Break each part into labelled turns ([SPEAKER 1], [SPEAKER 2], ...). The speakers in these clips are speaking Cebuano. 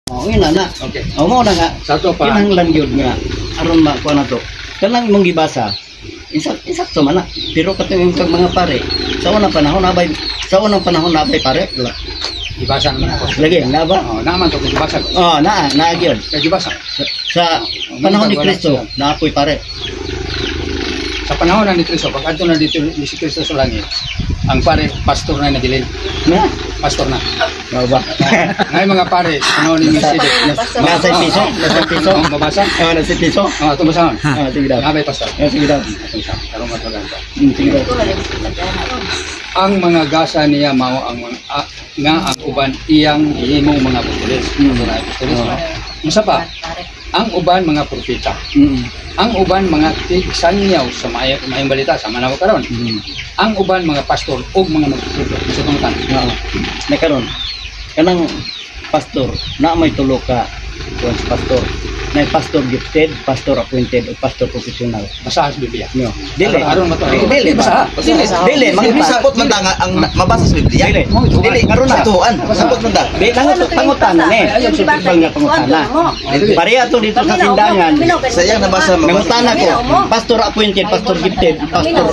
[SPEAKER 1] Oh, yun na na.
[SPEAKER 2] Okay.
[SPEAKER 1] O mao na nga
[SPEAKER 2] Sa ato pa.
[SPEAKER 1] Kinahanglan gyud nga aron makuha na to. Kanang imong gibasa, insakto man na. Pero katong kag mga pare, sa unang panahon nabay pare. Wala.
[SPEAKER 2] Gibasa naman ako.
[SPEAKER 1] Lagi na ba?
[SPEAKER 2] Oh, naaman to kay gibasa ko.
[SPEAKER 1] Oh, naa, naa gyud.
[SPEAKER 2] Kay gibasa.
[SPEAKER 1] Sa panahon ni Kristo, naapoy pare.
[SPEAKER 2] Sa panahon na ni Kristo, pag adto na dito ni si Kristo sa langit, ang pare pastor na nagilin.
[SPEAKER 1] Na?
[SPEAKER 2] Pastor na.
[SPEAKER 1] Mao ba?
[SPEAKER 2] Ngay mga pare, sa panahon ni Melchizedek.
[SPEAKER 1] Nasa piso, nasa piso.
[SPEAKER 2] Oh, mabasa?
[SPEAKER 1] Oh, nasa piso.
[SPEAKER 2] Oh, atong basahon.
[SPEAKER 1] Ah, sige daw.
[SPEAKER 2] Nabay pastor.
[SPEAKER 1] Ah, sige daw.
[SPEAKER 2] Atong sa karong matugan ta.
[SPEAKER 1] Sige daw.
[SPEAKER 2] Ang mga gasa niya mao ang mga nga ang uban iyang gihimong mga apostoles. Mga apostoles. Unsa pa? Ang uban mga propeta. Ang uban mga tigsanyaw sa maayong balita sa manaw karon. Ang uban mga pastor ug mga magtutudlo sa tungutan.
[SPEAKER 1] Oo. Na karon kanang pastor na may tulo ka kuan sa pastor. Na pastor gifted, pastor appointed, o pastor professional.
[SPEAKER 2] Basahan sa Biblia.
[SPEAKER 1] No. Dili.
[SPEAKER 2] Aron mato.
[SPEAKER 1] Dili
[SPEAKER 2] Basa.
[SPEAKER 1] ba? Dili. Dili
[SPEAKER 3] Dili
[SPEAKER 1] mga
[SPEAKER 3] sapot man ta nga ang mabasa sa Biblia.
[SPEAKER 1] Dili.
[SPEAKER 3] Dili
[SPEAKER 1] Karon na.
[SPEAKER 3] Tuan, sapot man ta.
[SPEAKER 1] Dili lang ito pangutana ni. Ibang nga pangutana. Pareha to dito sa sindangan.
[SPEAKER 3] Sayang nabasa mabasa.
[SPEAKER 1] Nangutana ko, pastor appointed, pastor gifted, pastor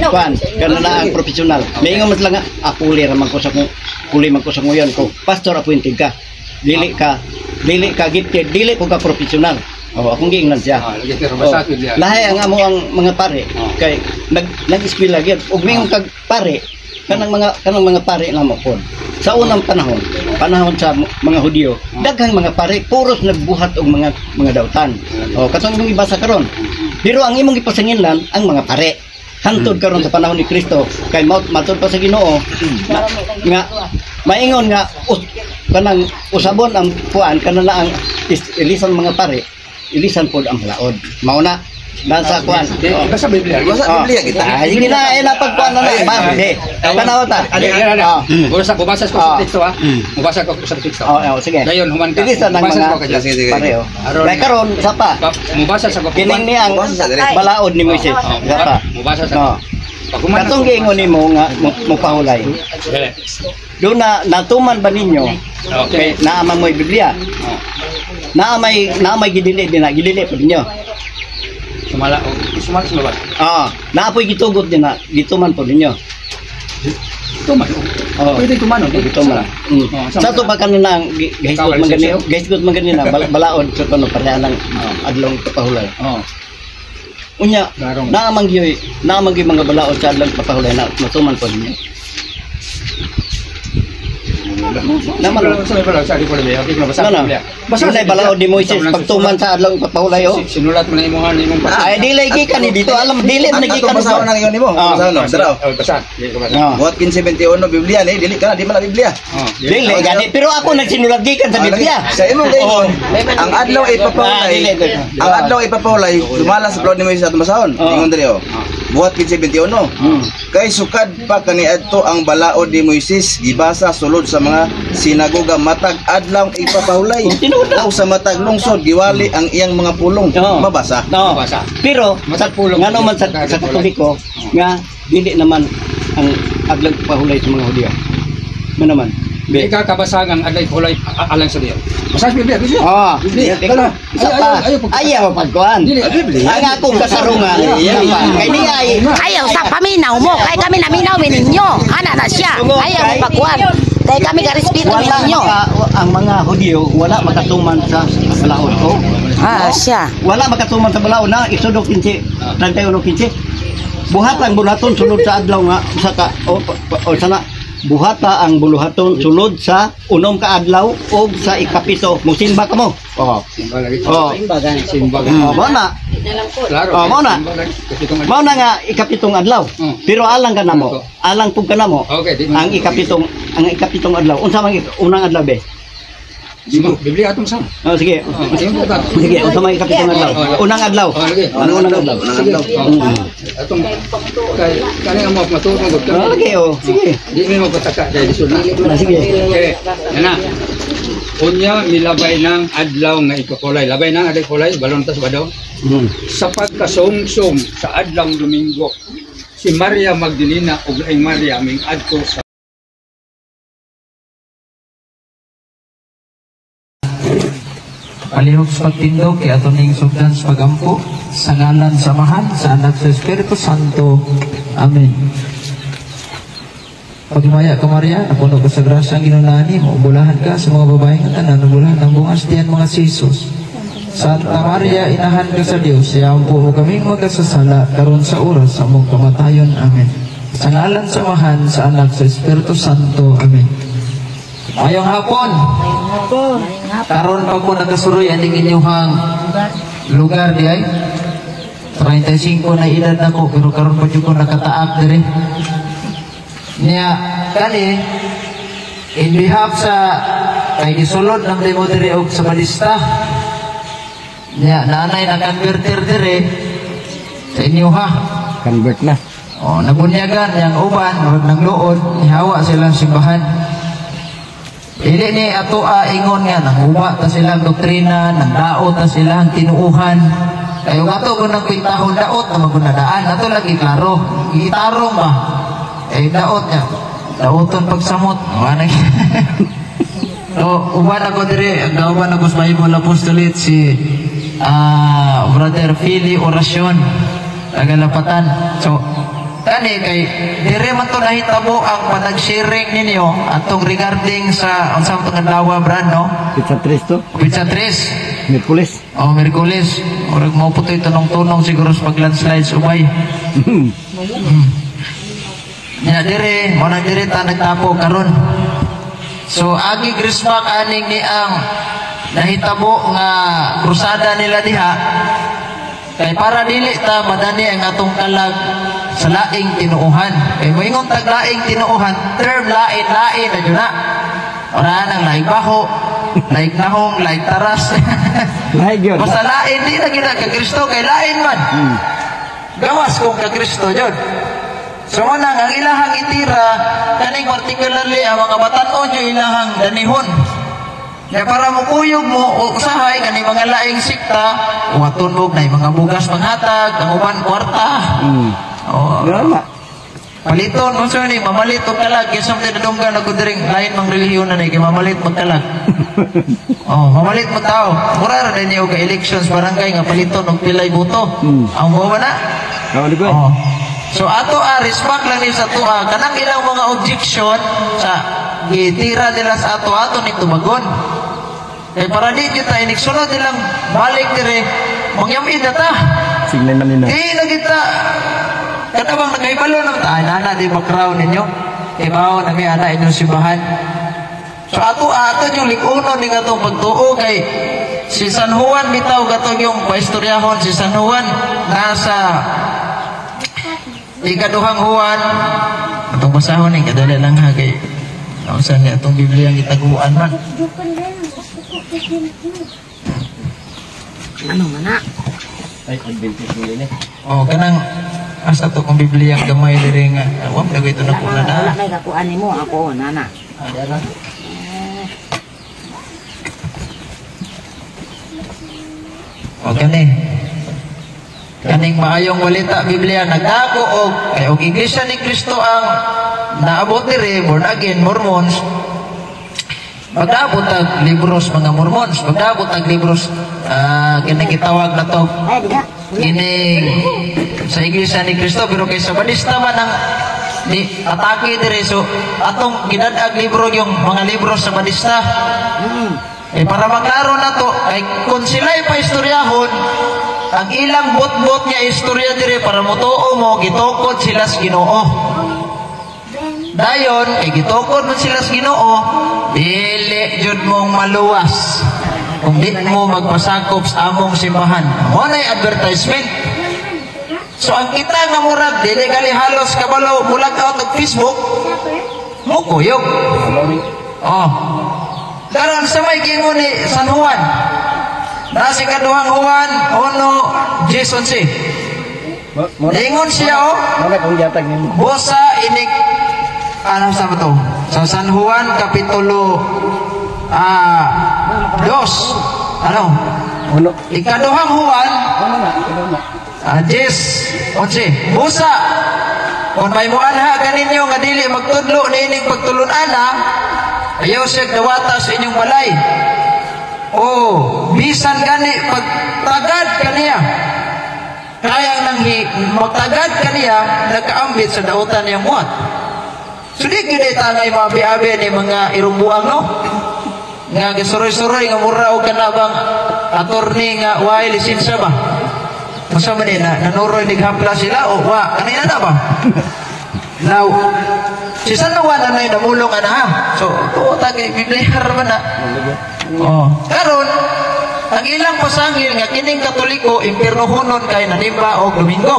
[SPEAKER 1] kuan, kana na ang professional. May ingon mas lang nga, ah, kuli ra man ko sa kuli man ko sa nguyon ko. Pastor appointed ka. Dili ka gifted, dili ko ka professional. Oh, akong giingnan siya.
[SPEAKER 2] Ah, lagi pero basa sa Biblia.
[SPEAKER 1] Lahi ang amo ang mga pare
[SPEAKER 2] Oh.
[SPEAKER 1] kay nag-eskwela gyud. Ug mingon kag pare, kanang mga pare namo pod. Sa unang panahon, panahon sa mga Hudyo, daghang mga pare puros nagbuhat og mga dautan. Oh, katong imong ibasa karon. Pero ang imong gipasanginlan ang mga pare. Hantod karon sa panahon ni Kristo kay matud pa sa Ginoo na, nga maingon nga kanang usabon ang kuan kanang ang ilisan mga pare, ilisan pod ang balaod. Mao na nasa kuan.
[SPEAKER 2] Di, basa Biblia.
[SPEAKER 3] Basa Biblia kita.
[SPEAKER 1] Ah, sige na, ay napagkuan na na. Ba, di. Tanaw ta.
[SPEAKER 2] Di, di, di.
[SPEAKER 1] Ah.
[SPEAKER 2] Basa, bubasa ko sa teksto ha. Mubasa ko sa teksto.
[SPEAKER 1] Oh, oh, sige.
[SPEAKER 2] Dayon human ka.
[SPEAKER 1] Ilisan ang
[SPEAKER 2] Mubasa
[SPEAKER 1] mga
[SPEAKER 2] ko kay
[SPEAKER 3] Sige, sige.
[SPEAKER 1] pare oh.
[SPEAKER 2] Aron.
[SPEAKER 1] Kay karon sa pa.
[SPEAKER 2] Mubasa sa ko.
[SPEAKER 1] Kining ni ang
[SPEAKER 3] Mubasa sa dili.
[SPEAKER 1] balaod ni Moises.
[SPEAKER 2] Oh,
[SPEAKER 1] Sa pa.
[SPEAKER 2] Mubasa sa
[SPEAKER 1] Oh.
[SPEAKER 2] Pag human
[SPEAKER 1] Katong giingon nimo nga mopahulay.
[SPEAKER 2] Dili.
[SPEAKER 1] Doon na natuman ba ninyo
[SPEAKER 2] Okay.
[SPEAKER 1] kay naa man mo'y Biblia?
[SPEAKER 2] Oh.
[SPEAKER 1] Naa may gidili din na gidili po ninyo.
[SPEAKER 2] Sumala o sumala sa labas.
[SPEAKER 1] Ah, naa po'y gitugot din na gituman po ninyo.
[SPEAKER 2] Tuman.
[SPEAKER 1] Oh.
[SPEAKER 2] Pwede tumanon. Di
[SPEAKER 1] Gituman.
[SPEAKER 2] Oh,
[SPEAKER 1] Sa to pa kanina ang gahisgot man gani, gahisgot man gani na balaod sa kuno pareha lang adlong kapahulay.
[SPEAKER 2] Oh.
[SPEAKER 1] Unya,
[SPEAKER 2] Garong.
[SPEAKER 1] naa man gyud mga balaod sa adlong kapahulay na matuman po ninyo. Naman.
[SPEAKER 2] Sa balaod sa di ko labi. Okay, basa.
[SPEAKER 1] Ano?
[SPEAKER 2] Biblia.
[SPEAKER 1] Basta
[SPEAKER 2] sa
[SPEAKER 1] balaod ni Moises
[SPEAKER 2] Basta
[SPEAKER 1] pagtuman sa adlong kapahulay oh.
[SPEAKER 2] Sinulat mo na imuhan imong pastor.
[SPEAKER 1] Ay dili gikan ni dito alam dili man
[SPEAKER 3] Ang
[SPEAKER 1] gikan
[SPEAKER 3] atong basahon ang ingon nimo.
[SPEAKER 1] Ah.
[SPEAKER 3] Basahon no. Dara.
[SPEAKER 2] Oh, basa. Di ko basa.
[SPEAKER 1] Ah.
[SPEAKER 3] Buhat 15:21 Biblia ni dili ka na di man na Biblia.
[SPEAKER 2] Oh.
[SPEAKER 1] Dili gani pero ako nagsinulat gikan sa
[SPEAKER 3] Ah, lagi.
[SPEAKER 1] Biblia.
[SPEAKER 3] Sa imong gayon, ang adlaw ay
[SPEAKER 1] Ah,
[SPEAKER 3] papahulay.
[SPEAKER 1] dili, dili.
[SPEAKER 3] Ang adlaw ay papahulay, dumala sa balaod ni Moises atong basahon.
[SPEAKER 1] Oh.
[SPEAKER 3] Ingon diri oh. Buhat 15:21. Kay sukad pa kaniadto ang balaod ni Moises gibasa sulod sa mga sinagoga matag adlaw ipapahulay.
[SPEAKER 1] Oh, tinuod na.
[SPEAKER 3] O sa matag lungsod giwali ang iyang mga pulong.
[SPEAKER 1] Oo.
[SPEAKER 3] Mabasa.
[SPEAKER 1] Oo.
[SPEAKER 2] Mabasa.
[SPEAKER 1] Pero sa
[SPEAKER 2] Matag pulong.
[SPEAKER 1] ngano man sa Katoliko nga dili naman ang adlong pahulay sa mga Hudyo. Ano naman?
[SPEAKER 2] Di ka kabasagang adlay kulay alang sa Dios. Basa sa Biblia, Biblia.
[SPEAKER 1] Ah,
[SPEAKER 2] Biblia.
[SPEAKER 1] Teka, isa pa.
[SPEAKER 2] Ayaw, ayaw,
[SPEAKER 1] Ayaw pagkuan.
[SPEAKER 2] Dili.
[SPEAKER 1] Ang akong kasarungan, isa pa. Kay ni ay
[SPEAKER 4] Ayaw sa paminaw mo, kay kami naminaw ninyo. Ana na siya. Ayaw mo pagkuan. Kay kami karespeto
[SPEAKER 1] wala
[SPEAKER 4] ninyo.
[SPEAKER 1] ang mga Hudyo wala makatuman sa balaod. Oh.
[SPEAKER 4] Ah, siya.
[SPEAKER 1] Wala makatuman sa balaod na Exodo 15, 31:15. Buhat ang buluhaton sulod sa adlaw nga usa ka o sana buhata ang buluhaton sulod sa unom ka adlaw og sa ikapito musimba kamo. Oh.
[SPEAKER 2] Simba lagi.
[SPEAKER 1] Oh.
[SPEAKER 2] Simba
[SPEAKER 1] Oh, mao na.
[SPEAKER 2] Klaro.
[SPEAKER 1] Oh, mao na.
[SPEAKER 2] Simba lagi. Kapitong adlaw.
[SPEAKER 1] Mao na nga ikapitong adlaw. Pero alang ka namo. Alang pug ka namo.
[SPEAKER 2] Okay, di man.
[SPEAKER 1] Ang ikapitong adlaw. Unsa man unang adlaw be?
[SPEAKER 2] Simba, Biblia atong sama.
[SPEAKER 1] Oh, sige.
[SPEAKER 2] Oh, simba ka.
[SPEAKER 1] Sige, unsa man ikapitong adlaw? Unang adlaw.
[SPEAKER 2] Oh, lagi.
[SPEAKER 1] Ang unang adlaw.
[SPEAKER 3] Unang adlaw.
[SPEAKER 2] Oh. Atong kay kani ang mga maturo gud kami.
[SPEAKER 1] Oh, lagi oh. Sige.
[SPEAKER 2] Di mi magpataka dahil lisod na.
[SPEAKER 1] Ah, sige.
[SPEAKER 2] Okay, yan na. Unya milabay ng adlaw nga ikakulay. Labay ng adlaw kulay, balon tas ba daw? Sa pagkasumsum sa adlaw Domingo, si Maria Magdalena ug laing Maria ming adto sa
[SPEAKER 5] Palihog sa pagtindog, kay ato ning sugdan sa pagampo, sa ngalan sa Amahan, sa Anak, sa Espiritu Santo. Amen. Paghimaya ka, Maria, napuno ka sa grasya, ang Ginoo naani mo, bulahan ka sa mga babae nga tanan, bulahan ang bunga sa tiyan mo nga si Jesus. Santa Maria, inahan ka sa Dios, iampo mo kaming magkasasala, karon sa oras sa among kamatayon. Amen. Sa ngalan sa Amahan, sa Anak, sa Espiritu Santo. Amen. Mayong hapon. Karon pa ko nagkasuroy aning inyong lugar di ay. 35 na edad nako pero karon pa jud ko nakataak diri. Niya kani in behalf sa kay gisulod ng demo diri og sa balista. Niya naanay na converter diri sa inyo ha.
[SPEAKER 1] Convert na.
[SPEAKER 5] Oh, nabunyagan yang uban murag nang luod ihawa silang simbahan. Dili ni ato ingon nga nanghuba ta silang doktrina, nangdaot ta silang tinuuhan. Kayo ato kung nang kwintahon daot na magunadaan, ato lagi klaro. Gitarong ba? Eh daot niya. Daoton pagsamot. Wala. So, uban ako diri, ang kauban ako sa Bible Apostolate si Brother Philly Oracion, taga-Lapatan. So, kani kay dire man to nahitabo ang panag-sharing ninyo atong regarding sa unsa man tong adlaw, brad, no?
[SPEAKER 1] Pizza Tristo,
[SPEAKER 5] Pizza Tres.
[SPEAKER 1] Merkulis.
[SPEAKER 5] Oh, Merkulis. Murag mo putoy tunong-tunong siguro sa pag-landslides ubay. Nya dire, mo na dire ta nagtapo karon. So agi respect aning ni ang nahitabo nga krusada nila diha kay para dili ta madani ang atong kalag sa laing tinuohan. Kay moingon tag laing tinuohan, term lain lain na jud na. Ora nang laing baho, laing nahong, laing taras.
[SPEAKER 1] Lahi gyud.
[SPEAKER 5] Basta lain di na gid ka Kristo kay lain man. Gawas kung ka Kristo jud. So mo nang ang ilahang itira kaning particularly ang mga batan-on yung ilahang danihon. Kaya para mukuyog mo usahay kani mga laing sikta, waton mo na mga bugas panghatag, ang uban kwarta. Oh,
[SPEAKER 1] Nga
[SPEAKER 5] paliton mo sir ni mamalit og kalag kay sa nadunggan ako diring lain mang relihiyon na ni kay mamalit magkalag. Oh, mamalit mo tao. Mura ra din og elections barangay nga paliton og pilay boto. Ang mo ba na?
[SPEAKER 1] Oh, di ko.
[SPEAKER 5] Oh. So ato respect lang ni sa tuwa kanang ilang mga objection sa gitira nila sa ato ato ni tumagon. Kay para di kita iniksunod nilang balik dire mangyamid na ta.
[SPEAKER 1] Signal man nila.
[SPEAKER 5] Di na kita kada bang nagkaibalo na ta nana di background ninyo. Kay mao na mi ana inyong simbahan. So ato ato yung likunon ni atong pagtuo kay si San Juan bitaw katong yung paistoryahon si San Juan nasa ikaduhang Juan atong basahon ni kadali lang ha kay nausa ni atong Biblia ang gitaguan man.
[SPEAKER 4] Ano man na?
[SPEAKER 1] Ay, Adventist mo din eh.
[SPEAKER 5] Oh, kanang asa to kung Biblia ang gamay diri nga wa man ito na kuna
[SPEAKER 4] Wala
[SPEAKER 5] na.
[SPEAKER 4] may kakuan nimo ako nana.
[SPEAKER 1] Ah,
[SPEAKER 5] O kani. Kaning maayong balita Biblia nagdako og kay og Iglesia ni Kristo ang naabot diri born again Mormons. Magdaabot tag libros mga Mormons, magdaabot tag libros kini gitawag na to kining sa Iglesia ni Kristo pero kay sa Balista man ang di atake diri so atong gidad-ag libro yung mga libro sa Balista. Eh para maklaro na to kay kung sila'y pa istoryahon ang ilang bot-bot niya istorya dire para motuo mo gitukod sila sa Ginoo. Dayon kay gitukod man sila sa Ginoo, dili jud mong maluwas kung di mo magpasakop sa among simbahan. Mo nay advertisement. So ang kita nga murag dili gali halos kabalo mulag out og Facebook mo kuyog. Oh. Karon sa may gingon ni San Juan. Nasa ikaduhang Juan 1:11. Ingon siya oh.
[SPEAKER 1] Muna kung yatag nimo.
[SPEAKER 5] Bosa inik ano sa to? Sa San Juan kapitulo 2. Ano?
[SPEAKER 1] Uno.
[SPEAKER 5] Ikaduhang Juan
[SPEAKER 1] Uno na, uno na.
[SPEAKER 5] 10:11. Busa kung may muanha ganinyo nga dili magtudlo niining pagtulun-ana, ayaw siya dawata sa inyong balay. O bisan gani pagtagad kaniya, kaya nang magtagad kaniya nagkaambit sa dautan niyang muat. So di gyud tangay maabi-abi ni mga irumbuang, no, nga gisuroy-suroy nga mura og kanabang attorney nga way lisensya ba. Masa man na nanuroy nighapla sila o wa kanina na ba. Now, si San Juan na namulong ana ha. So tuo ta kay biblihar man na. Oh, karon ang ilang pasangil nga kining Katoliko impiernohonon kay nanimba og Domingo.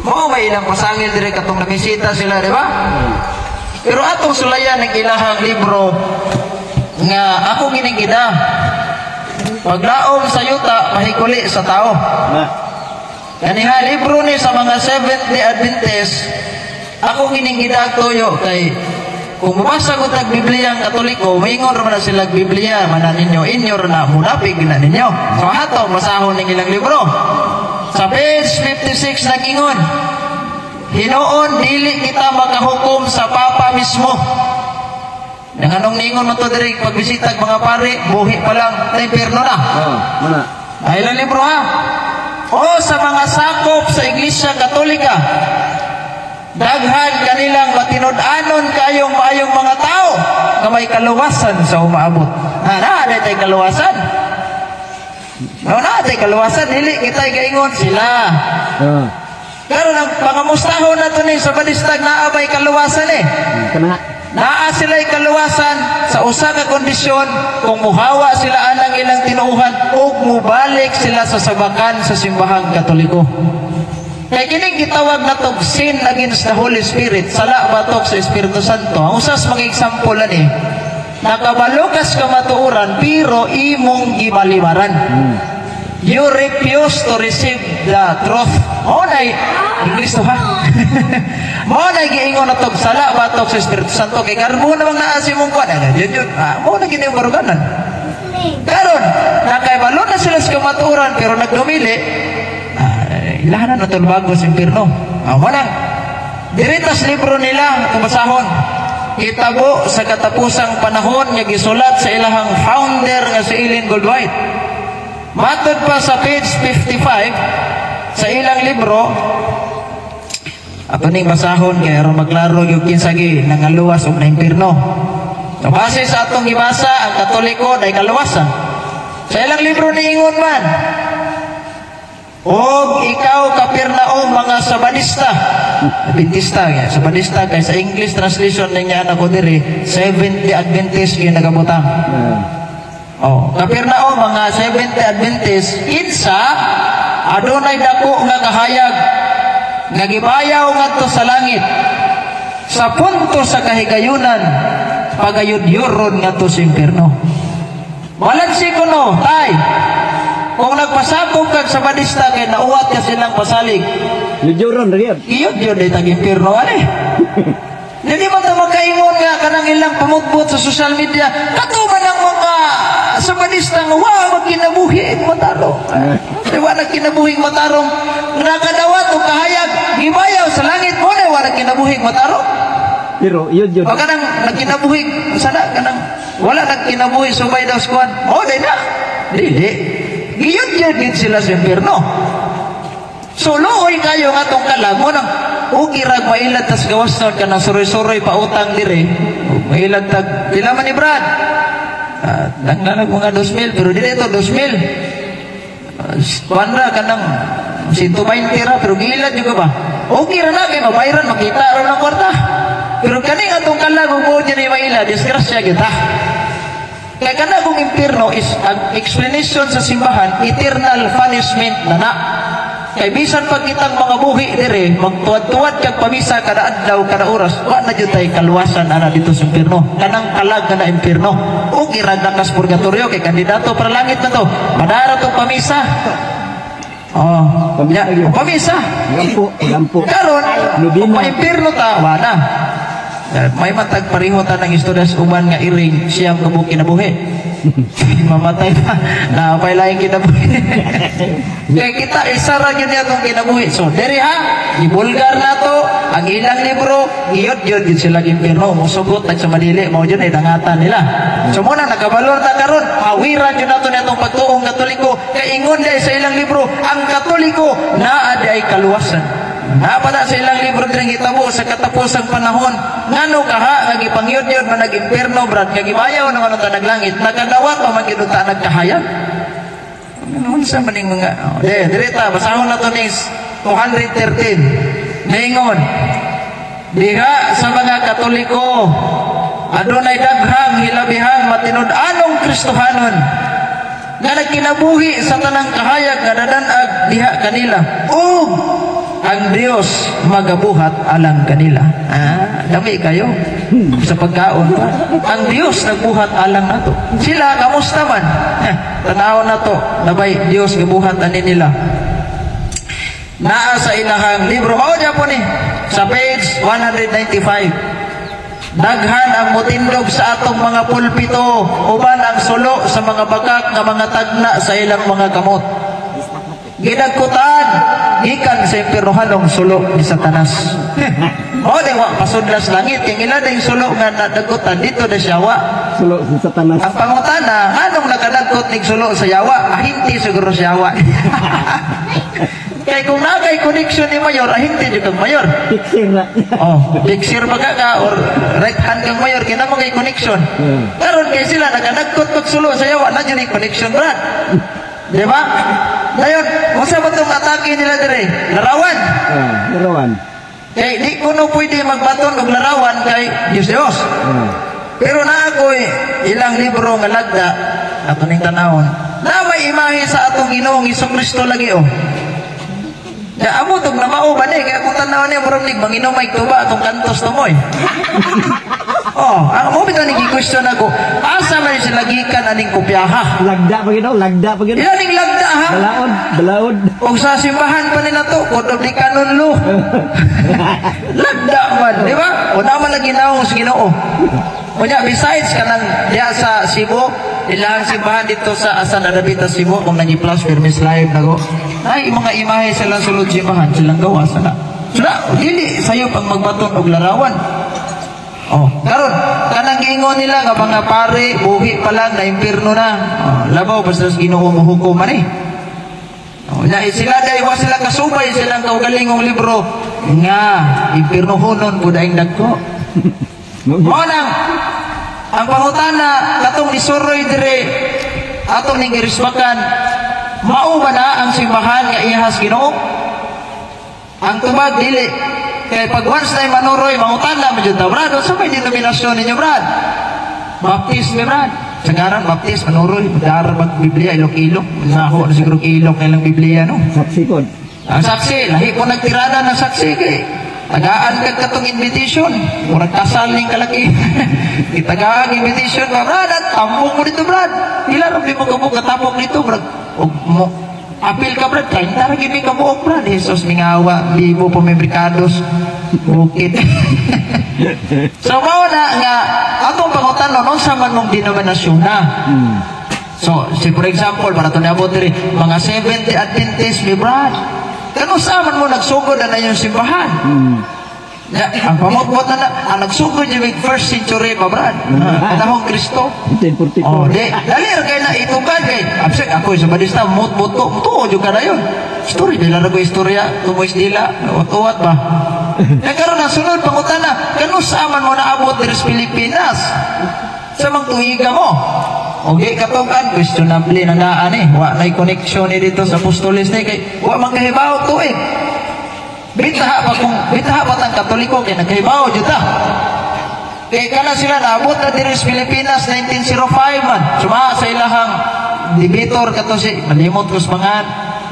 [SPEAKER 5] Mao may ilang pasangil dire katong namisita sila, di ba? Pero atong sulayan ang ilahang libro nga ako ginigida. Paglaom sa yuta, mahikuli sa tao. Kaniha libro ni sa mga Seventh-day Adventist, ako ginigida tuyo kay kung mabasa ko tag Biblia ang Katoliko, maingon ra man na sila Biblia, manan ninyo, inyo ra na, munapig na ninyo. So hato, masahon ning ilang libro. Sa page 56 nagingon, "Hinuon dili kita makahukom sa Papa mismo." Nang anong ningon mo to diri pagbisitag mga pare, buhi pa lang, na impierno na.
[SPEAKER 1] Oh, muna.
[SPEAKER 5] Ay ilang libro ha? O sa mga sakop sa Iglesia Katolika, daghan kanilang matinud-anon kayong maayong mga tao nga may kaluwasan sa umaabot. Ha, naa tay kaluwasan. No, naa tay kaluwasan, dili kita gaingon sila.
[SPEAKER 1] Oh.
[SPEAKER 5] Pero ang pangamustahon na to ni sa badistag naa may kaluwasan eh.
[SPEAKER 1] Kana.
[SPEAKER 5] Naa sila'y kaluwasan sa usa ka kondisyon kung muhawa sila anang ilang tinuuhan ug mubalik sila sa sabakan sa simbahang Katoliko. Kay kining gitawag natog sin against the Holy Spirit, sala batok sa Espiritu Santo. Ang usas mga example ani, nakabalo kas kamatuoran pero imong gibalibaran. You refuse to receive the truth. Mao na English to ha. Mao na giingon natog sala batok sa Espiritu Santo kay garbo namang naa sa imong kuan. Ay, yun yun. Ah, mao na gini yung baruganan. Karon, nakabalo na sila sa kamatuoran pero nagdumili, ah, ilahan na natol bago sa impierno. Ah, wala. Diritas libro nila kung basahon. Kitabo sa katapusang panahon nga gisulat sa ilahang founder nga si Ellen Goldwhite. Matod pa sa page 55 sa ilang libro, ato ning basahon kay aron maglaro yung kinsa gi nangaluwas og naimpirno. So, base sa atong gibasa, ang Katoliko day kaluwasan. Sa ilang libro niingon man, "Og ikaw Capernaum, mga Sabadista." Adventista nga, Sabadista kay sa English translation niya anak ko diri, Seventh-day Adventist gyud nagabutang. Oh, Capernaum, mga Seventh-day Adventist, kinsa adunay dako nga kahayag nga gibayaw ngadto sa langit sa punto sa kahigayunan pagayudyuron ngadto sa impierno. Balansi ko no, tay. Kung nagpasakop kag Sabadista kay nauwat ka silang pasalig,
[SPEAKER 1] Yudyuron ra gyud.
[SPEAKER 5] Iyod yun ay tag-impierno ani. Hindi man ta makaingon nga kanang ilang pamutbot sa social media. Kato man ang mga Sabadista nga wa magkinabuhi matarong. Di wa nagkinabuhi matarong. Nakadawat og kahayag gibayaw sa langit mo na wa nagkinabuhi matarong.
[SPEAKER 1] Pero yun yun.
[SPEAKER 5] O kanang nagkinabuhi sana kanang wala nagkinabuhi subay daw sa kuwan. O day na. Dili. Giyod yun gid sila sa impierno. So luoy kayo nga atong kalag mo nang okay rag mailad tas gawas nun ka ng suroy-suroy pautang dire. Mailad tag pila man ni Brad? Danglalag mga 2,000 pero dili ito 2,000. Kuan ra kanang 120 ra pero gilad jud ka ba? Okay ra na kay mabayran makita ra ng kwarta. Pero kaning atong kalag ug buot niya ni mailad, disgrasya kita. Kaya kana kung impierno is ang explanation sa simbahan, eternal punishment na na. Kay bisan pag kitang mga buhi dire, magtuwad-tuwad kag pamisa kada adlaw, kada oras, wa na jud tay kaluwasan ana dito sa impierno. Kanang kalag nga na impierno. O girag na kas purgatorio kay kandidato para langit na to. Madara tong pamisa. Oh,
[SPEAKER 1] Pamisa
[SPEAKER 5] ya,
[SPEAKER 1] gyud.
[SPEAKER 5] Pamisa.
[SPEAKER 1] Gampo, gampo.
[SPEAKER 5] Karon,
[SPEAKER 1] Nobina.
[SPEAKER 5] kung ma-impierno ta, wa na. May matag pareho ta ng istorya sa uban nga iring siyang kabuk kinabuhi. Mamatay pa. Naapay laing kinabuhi. Kaya kita, isa ra gyud niya itong kinabuhi. So, diri ha, ibulgar na to. Ang ilang libro, giyod-yod yun sila impierno. Musugot tag sa madili, mao jud ay dangatan nila. So muna nakabalor ta karon, hawiran jud nato natong pagtuong Katoliko kay ingon di sa ilang libro, ang Katoliko naa di ay kaluwasan. Naa pa na sa ilang libro diri gitabo sa katapusang panahon. Ngano kaha nga gipangyod-yod man nag-impierno, brad, nga gibayaw naman ang tanag langit, nakadawat pa man gyud ta nagkahayag. Ano sa maning mga oh, de, direta basahon na to ni 213. Ningon diha sa mga Katoliko adunay daghang hilabihang matinud-anong Kristohanon nga nagkinabuhi sa tanang kahayag nga nadanag diha kanila ug ang Dios magabuhat alang kanila. Ah, dami kayo sa pagkaon pa. Ang Dios nagbuhat alang nato. Sila kamusta man? Eh, tanaw na to, nabay Dios gibuhat ani nila. Naa sa ilahang libro mao po ni sa page 195. Daghan ang mutindog sa atong mga pulpito uban ang sulo sa mga bakak nga mga tagna sa ilang mga kamot. Gidagkutan gikan sa impiernohanong sulo ni Satanas. Mao di wa pasudlas langit kay ila ding sulo nga nadagkutan dito na siya wa.
[SPEAKER 1] Sulo sa Satanas.
[SPEAKER 5] Ang pangutana, anong nakadagkot ning sulo sa yawa? Ahinti siguro sa yawa. Kay kung nagay connection ni mayor, ahinti jud kang mayor.
[SPEAKER 1] Pixir na.
[SPEAKER 5] Oh, picture ba ka or right hand kang mayor kina mo kay connection. Karon kay sila nakadagkot pag sulo sa yawa na jud connection, brad. Di ba? Dayon, unsa ba tong atake nila dire? Larawan.
[SPEAKER 1] Ah, larawan.
[SPEAKER 5] Kay di kuno pwede magbaton og larawan kay Diyos Diyos. Pero naa ko'y ilang libro nga lagda ato ning tanawon. Na may imahe sa atong Ginoong Kristo lagi oh. Ya amo tog namao ba ni kaya kung tanawon niya murag nig manginom may tuba atong kantos tumoy. Oh, ang mo bitaw ni question ako, asa man sila gikan aning kopyaha?
[SPEAKER 1] Lagda pa gino, lagda pa gino.
[SPEAKER 5] Ila ning lagda ha.
[SPEAKER 1] Balaod, balaod.
[SPEAKER 5] Og sa simbahan pa nila to, Code of the Canon Law. Lagda man, di ba? O naman lagi naong sa Ginoo. Unya, besides kanang diya sa Cebu, ilang simbahan dito sa Asan Adabita Cebu, kung nag-plus Firmes Live nago. Ay, mga imahe silang sulod simbahan, silang gawa sana. Sila, dili sayo pang magbaton og larawan. Oh, karon kanang giingon nila nga mga pare buhi pa lang na impierno na. Oh, labaw basta sa Ginoo mohukom man eh. Oh, na sila dahil wa sila kasubay silang kaugalingong libro nga impierno hunon pud aing dagko. Mao nang ang pangutana katong nisuroy dire atong ning girisbakan, mao ba na ang simbahan nga iyahas Ginoo? Ang tubag dili. Kay pag once na manuroy, mangutana man jud ta, brad, unsa may denominasyon ninyo, brad? Baptist mi, brad. Sagaran Baptist manuroy, dara mag Biblia ilok-ilok. Nako na siguro ilok na ilang Biblia no.
[SPEAKER 1] Saksi pod.
[SPEAKER 5] Ang saksi, lahi po nagtirada ng saksi kay tagaan kag katong invitation. Murag kasal ning kalaki. Gitagaan invitation ka, brad, at tambong mo dito, brad. Pila ra mo kabuok katapok dito, brad. Og mo apil ka, brad, 30 ra gid mi kabuok, brad. Jesus mingawa, libo pa may brikados. Bukid. So mao na nga atong pangutana unsa man mong denominasyon na. So, si for example, para to niabot diri, mga 70 Adventist mi, brad. Kano sa man mo nagsugod na yung simbahan? Ya, ang pamutmot na na, ang nagsugod yung first century pa, brad. Panahong Kristo.
[SPEAKER 1] 1044.
[SPEAKER 5] Oh, di, dali ra kay na itukan kay. Absek ako sa badista mut-mut to, tuo jud ka na yun. Story dila ra ko istorya, tumoy dila, uwat ba. Kaya karon ang sunod pangutana, kano sa man mo naabot diri sa Pilipinas? Sa mang tuiga mo. O di katukan, questionable na naan eh. Wa na'y connection ni dito sa apostoles ni kay wa man kahibaw to eh. Bitaha pa kung bitaha pa tang Katoliko kay nagkahibaw jud ta. Kay kana sila naabot na diri sa Pilipinas 1905 man. Sumaa sa ilahang debater kato si malimot ko sa mga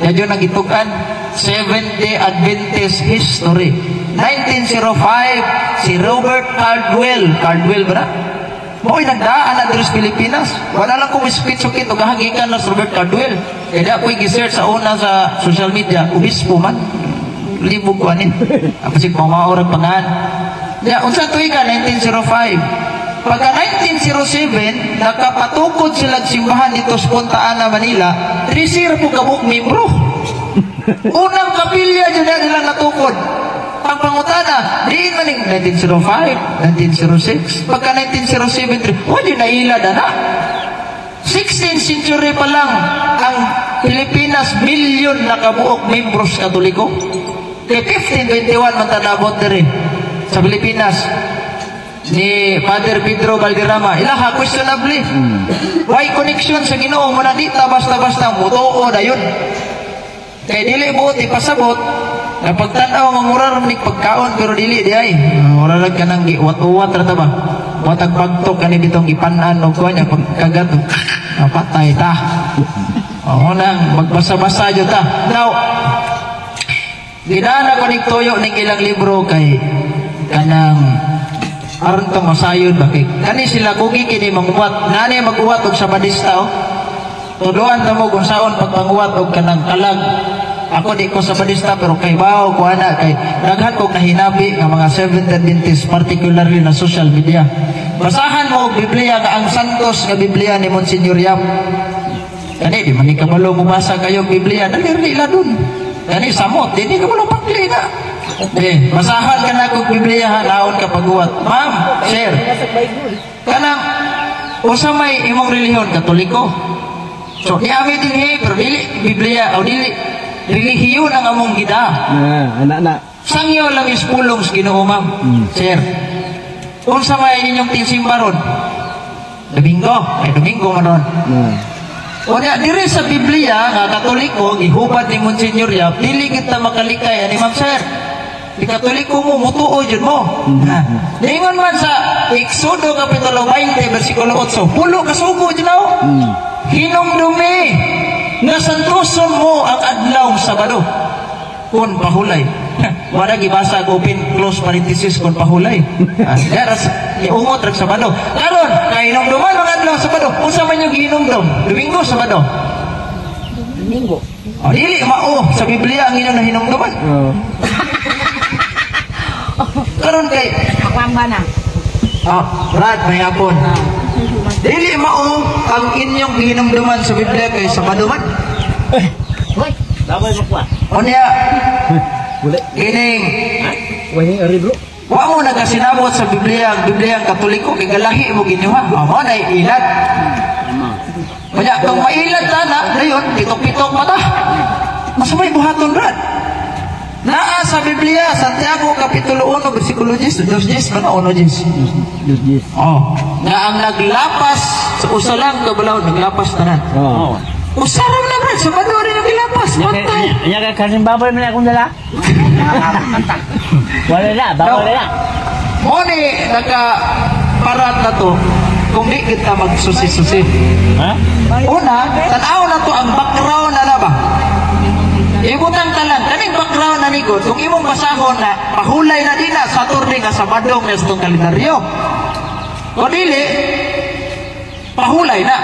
[SPEAKER 5] yadyo nagitukan Seventh Day Adventist History. 1905 si Robert Caldwell, Caldwell ba na? Mo'y nagdaan na diri sa Pilipinas. Wala lang kong speech o kito gahagikan na si Robert Caldwell. Kaya di ako'y gisearch sa una sa social media, obispo man. Libog ko anin. Ako si mamaorag pangan. Ya, unsa tuig ka 1905. Pagka 1907, nakapatukod sila simbahan dito sa Punta Ana, Manila, trisir po kabuk membro. Unang kapilya dyan na nila natukod. Ang pangutana, man ning 1905, 1906, pagka 1907, wa di nailad ana. 16th century pa lang ang Pilipinas, milyon na kabuok membros Katoliko. Kay 1521 man tanabot diri sa Pilipinas ni Father Pedro Valderrama. Ilaha questionably. Why connection sa Ginoo mo na di ta basta-basta mutuo dayon. Kay dili buot ipasabot na pagtan-aw nga mura ra man pagkaon, pero dili di ay. Mura ra kanang giuwat-uwat ra ta ba. Watag pagtok kani bitong gipanan og kuan niya pagkagat, napatay ta. Oo nang magbasa-basa jud ta. Now, gidana ko ning tuyo ning ilang libro kay kanang aron tong masayod ba, kay kani sila kugi kini manguwat nani maguwat og Sabadista, oh. Tuduan ta mo kung saon pagpanguwat og kanang kalag. Ako, di ko Sabadista, pero kay bawo ko ana, kay daghan kog nahinabi nga mga Seventh Adventist, particularly na social media. Basahan mo og Biblia nga ang Santos nga Biblia ni Monsignor Yap. Kani di man ni kabalo mobasa kayo Biblia, dali ra ila dun. Kani samot, di ni kabalo pakli na. Eh, basahan ka na kog Biblia ha, naon ka paguwat. Ma'am, sir. Kanang usa may imong relihiyon, Katoliko. So, niami dinhi, pero dili Biblia o dili relihiyon ang among gida.
[SPEAKER 1] Na, anak na.
[SPEAKER 5] Sangyo lang is pulong sa Ginoo, ma'am. Sir. Unsa may inyong tinsimba ron? Domingo. Ay, Domingo man ron. Unya, diri sa Biblia nga Katoliko gihubad ni Monsignor Yap, dili kita makalikay ani, ma'am, sir. Di Katoliko mo, mutuo jud mo. Ha. Ningon man sa Exodo kapitulo 20 bersikulo 8, pulo kasugo jud na. Hinumdumi nga santoson mo ang adlaw Sabado kun pahulay. Wala gibasa og open close parenthesis kun pahulay. Ah, Garas iungot rag Sabado. Karon kay hinumduman ang adlaw Sabado. Unsa man yung gihinumdum? Domingo, Sabado?
[SPEAKER 4] Domingo.
[SPEAKER 5] Oh, dili mao sa Biblia ang inyong nahinumduman. Karon kay
[SPEAKER 4] Ako ang bana.
[SPEAKER 5] Ah, Brad, may hapon. Dili mao ang inyong gihinumduman sa Biblia kay Sabado man.
[SPEAKER 4] Hoy,
[SPEAKER 1] Damay mo.
[SPEAKER 5] Unya,
[SPEAKER 1] Wala.
[SPEAKER 5] kining
[SPEAKER 1] Wala ari, bro.
[SPEAKER 5] wa mo nagasinabot sa Biblia, ang Biblia ang Katoliko kay galahi mo ginuha. Oh, mo na ilad. Kaya kung mailad ta na, dayon pitok-pitok mata. Masamay buhaton, Brad. Naa sa Biblia, Santiago Kapitulo 1, versikulo 10, 2 10, ba na 1 10?
[SPEAKER 1] Diyos, Diyos.
[SPEAKER 5] Oh, na ang naglapas sa usa lang ka balaod, naglapas tanan.
[SPEAKER 1] Oh.
[SPEAKER 5] Usa ra man na, Brad, Sabado rin ang gilapas, pantay.
[SPEAKER 6] Nya kay kasin baboy man akong dala. Wala na, baboy na.
[SPEAKER 5] Mo ni naka parat na to kung di kita magsusi-susi.
[SPEAKER 6] Ha?
[SPEAKER 5] Una, tan-aw na to ang background na na ba? Ibutang talan, kaning background na ni God, kung imong basahon na, pahulay na din na, Saturday nga Sabado nga sa itong kalendaryo. Kung dili, pahulay na.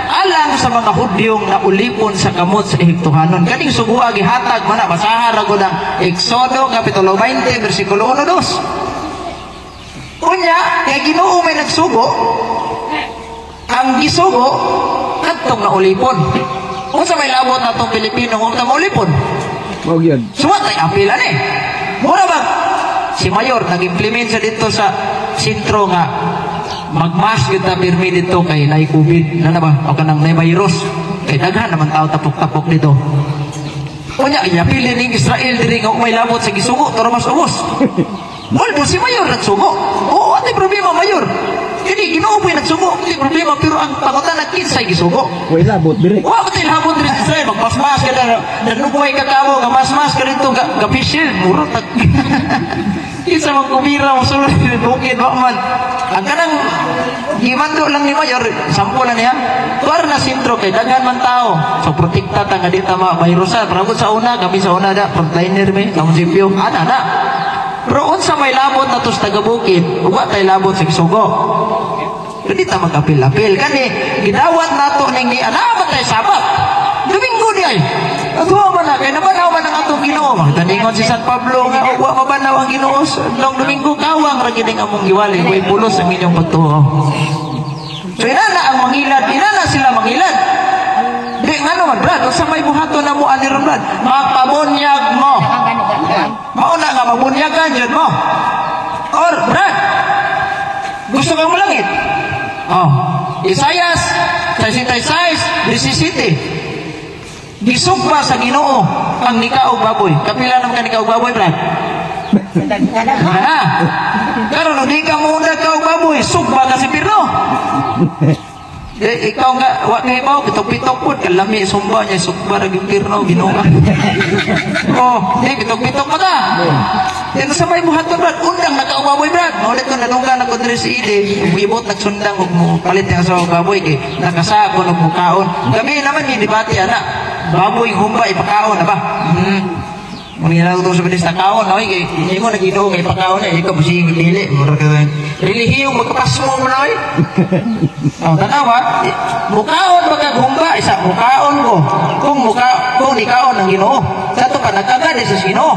[SPEAKER 5] Alang sa mga Hudyong naulipon sa kamot sa Ehiptohanon. Kaning sugua gihatag man na, basahan ra gud ang Exodo Kapitulo 20, versikulo 1 2. Unya, kay Ginoo may nagsugo, ang gisugo kadtong naulipon. Unsa may labot natong Pilipino kung ta maulipon?
[SPEAKER 1] Mao gyud.
[SPEAKER 5] Suwat ay apil ani. Mura ba si Mayor nag-implement sa dito sa sentro nga magmas gyud ta pirmi dito kay naay COVID na na ba o kanang naay virus, kay daghan naman tao tapok-tapok dito. Unya, iapili ning Israel diri nga may labot sa gisugo pero mas ubos. Well, si Mayor nagsugo. Oo, ate problema, Mayor. Hindi, Ginoo po'y nagsugo. Hindi problema, pero ang pangutana, kinsay gisugo?
[SPEAKER 1] Way labot diri.
[SPEAKER 5] Wa ba tayo labot diri sa Israel? Magmasmas ka na, nanubuhay ka kamo, nga masmas ka dito, ga, ga face shield, mura tag. Kinsa man kumira mo sulod sa bukid, wa man. Ang kanang gimando lang ni Mayor, sampo lang niya. Tuar na sentro kay daghan man tao. So protekta ta nga di ta ma-virusan. Pero sa una, kami sa una da, frontliner mi, kamunsipyo, ana na. Pero unsa may labot na tos taga bukid, ug wa tay labot sa gisugo. Pero di ta magapil-apil. Kani, gidawat nato ning ni ana man tay Sabat. Domingo di ay. Ato man na kay nabanaw man ang atong Ginoo. Taningon si San Pablo nga wa mabanaw ang Ginoo sa adlong Domingo, kawang ra gid ang among giwali, way pulos ang inyong pagtuo. So inana ang mangilad, inana sila mangilad. Di ngano man, Brad, unsa may buhaton na mo ani ron, Brad? Mapabunyag mo. Mauna nga mabunyagan jud mo. Or, Brad, gusto kang malangit? Oh, Isaias 66, 17. Gisugba sa Ginoo ang nikaog baboy. Kapila naman ka nikaog baboy, Brad? Ha? Karon di ka muna ka og baboy, sugba ka sa impyerno. Eh, ikaw nga, wa kay baw, pitok-pitok pod, kalami sumba niya, sugba ra impyerno, Ginoo ka. Oh, di pitok-pitok pa ka. Yan sa may buhaton, Brad, undang nakaog baboy, Brad. Maulit ko nadunggan ako diri si Ide, muibot nagsundang og mo palit niya sa baboy kay nakasako og mukaon. Gabi naman ni debate ana. Baboy humba ipakaon na ba? Muna ko sa bilis na kaon, oy, kay hindi mo naginoo kay ipakaon eh, ikaw busing dili, mura ka relihiyong magkapasmo mo na oy. Oh, tanawa, mukaon ba kag humba, isa mukaon ko. Kung muka kung nikaon ang Ginoo. Sa to pa nagkagad sa Ginoo.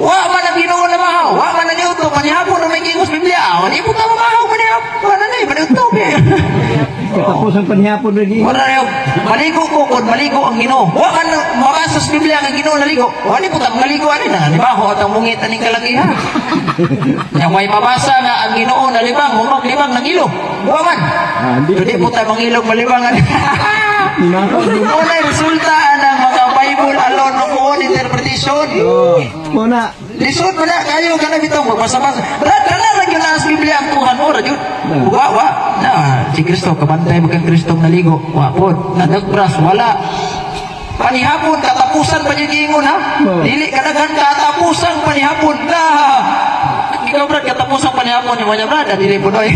[SPEAKER 5] Wa man ang Ginoo na mahaw, wa man ang niuto, panihapon na may gingos Biblia. Ah, di mo ka mamahaw manihapon. Wala na eh, maniuto eh.
[SPEAKER 1] Katapusan panihapon lagi.
[SPEAKER 5] Wala na yung, maligo ko kung maligo ang Ginoo. Wa man mabasa sa Biblia ang Ginoo naligo. Wa ni putang maligo ani na. Di ba ho atang mungit aning kalakihan. Nya may mabasa nga ang Ginoo nalibang, mumaglibang ng ilo. Wa man.
[SPEAKER 1] Ah, hindi.
[SPEAKER 5] Hindi po tayo mangilog malibangan. Wala resulta ang mga Bible alone no own interpretation.
[SPEAKER 1] Oh, muna.
[SPEAKER 5] Lisod mo na kayo kana bitong magbasa-basa. Brad, kana ra gyud na sa Biblia ang tuhan mo ra gyud. Wa wa. Na si Kristo kabantay mo kang Kristong naligo. Wa pod. Na nagbras wala. Panihapon katapusan pa gyud giingon ha.
[SPEAKER 1] Oh.
[SPEAKER 5] Dili kadaghan katapusan panihapon na. Ikaw Brad, katapusan panihapon ni mo niya Brad, dili po doy.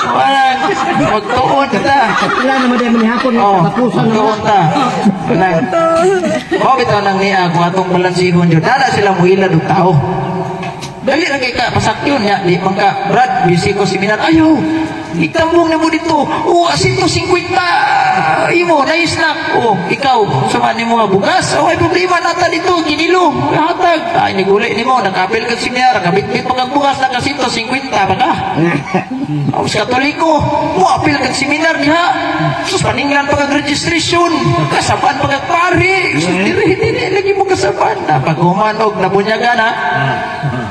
[SPEAKER 5] Wala, magtuon ta.
[SPEAKER 1] Wala naman din manihapon
[SPEAKER 5] Oh,
[SPEAKER 1] katapusan naman.
[SPEAKER 5] magtuon ta. Wala. Mao bitaw nang niya kung atong balansihon jud. Dala sila muhilad og tao. Dali ra kay ka pasakyon nya di man ka Brad, busy ko seminar. Ayaw. Itambong na mo dito. Oh, 150 imo na snack. Oh, ikaw sama nimo nga bugas. Oh, ay problema nata dito kinilo. Hatag. Ay niguli nimo nakapil ka seminar, kabitbit pa kag bugas naka 150 pa ka. Oh, sa Katoliko, mo apil kag seminar diha. Sus paninglan pa kag registration, kasabaan pa kag pari. Sus diri dili lagi mo kasabaan. Na pag human og nabunyagan ha.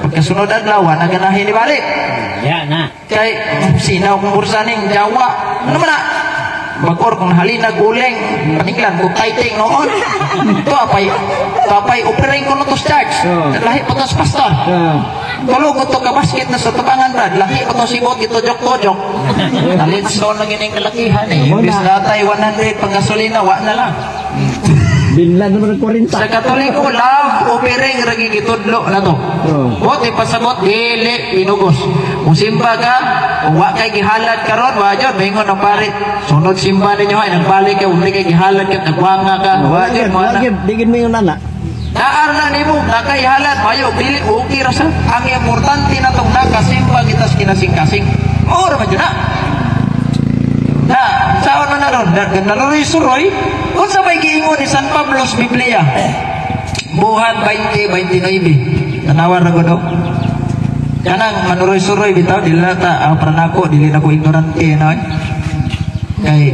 [SPEAKER 5] Pagkasunod adlaw, wa na ganahin ni balik.
[SPEAKER 6] Ya na.
[SPEAKER 5] Kay sinaw kong bursa ning Jawa. Ano man na? Bagor kung halinag uling, paninglan kung titing noon. Ito apay offering ko no to church. Lahi pa to sa pastor. Tulo ko to ka basket na sa tubangan Brad. Lahi pa to sibot ito jok-tojok. Nalitson lang yun yung kalakihan eh. Imbis natay 100 pang gasolina, wa na lang.
[SPEAKER 1] Binlan naman ng 40.
[SPEAKER 5] Sa Katoliko, love offering ragi gitudlo na to.
[SPEAKER 1] Oh.
[SPEAKER 5] Bot ipasabot dili pinugos. Kung simba ka, kung wa kay gihalad karon, wa jud maingon ang pare. Sunod simba ninyo ay nagbalik ka, uli kay gihalad ka, nagwanga ka, wa jud mo na.
[SPEAKER 1] Lagi, digin mo yung nana.
[SPEAKER 5] Naar na nimo, nakay halad, mayo dili okay ra sa. Ang importante na tong nakasimba kita sa kinasing-kasing. Mao ra man jud na. Na, saon man na ron, nanuroy-suroy, unsa may giingon ni San Pablo sa Biblia? Buhat 20:29. Tanawa ra gud. Kanang manuroy-suroy bitaw dili na ta ang pranako dili na ko ignorante na. Kay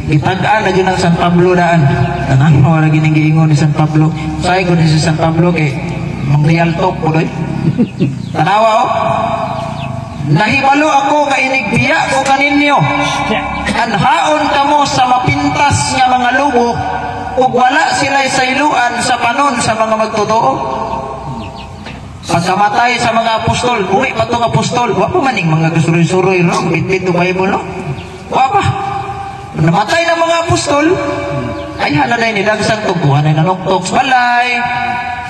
[SPEAKER 5] gitag-an na jud ang San Pablo daan. Tanang wala gining giingon ni San Pablo. Say ko ni si San Pablo kay mang real talk ko doy. Tanawa oh. Nahibalo ako nga inigbiya ko kaninyo. Anhaon kamo sa mapintas nga mga lubo ug wala sila'y sayloan sa panon sa mga magtotoo. Pagkamatay sa mga apostol, uwi pa tong apostol, wa pa maning mga kasuroy-suroy no, bitbit ng Bible no. Wa pa. Namatay ng mga apostol, ay hala na nidagsang tugkuhan ay nanuktok sa balay.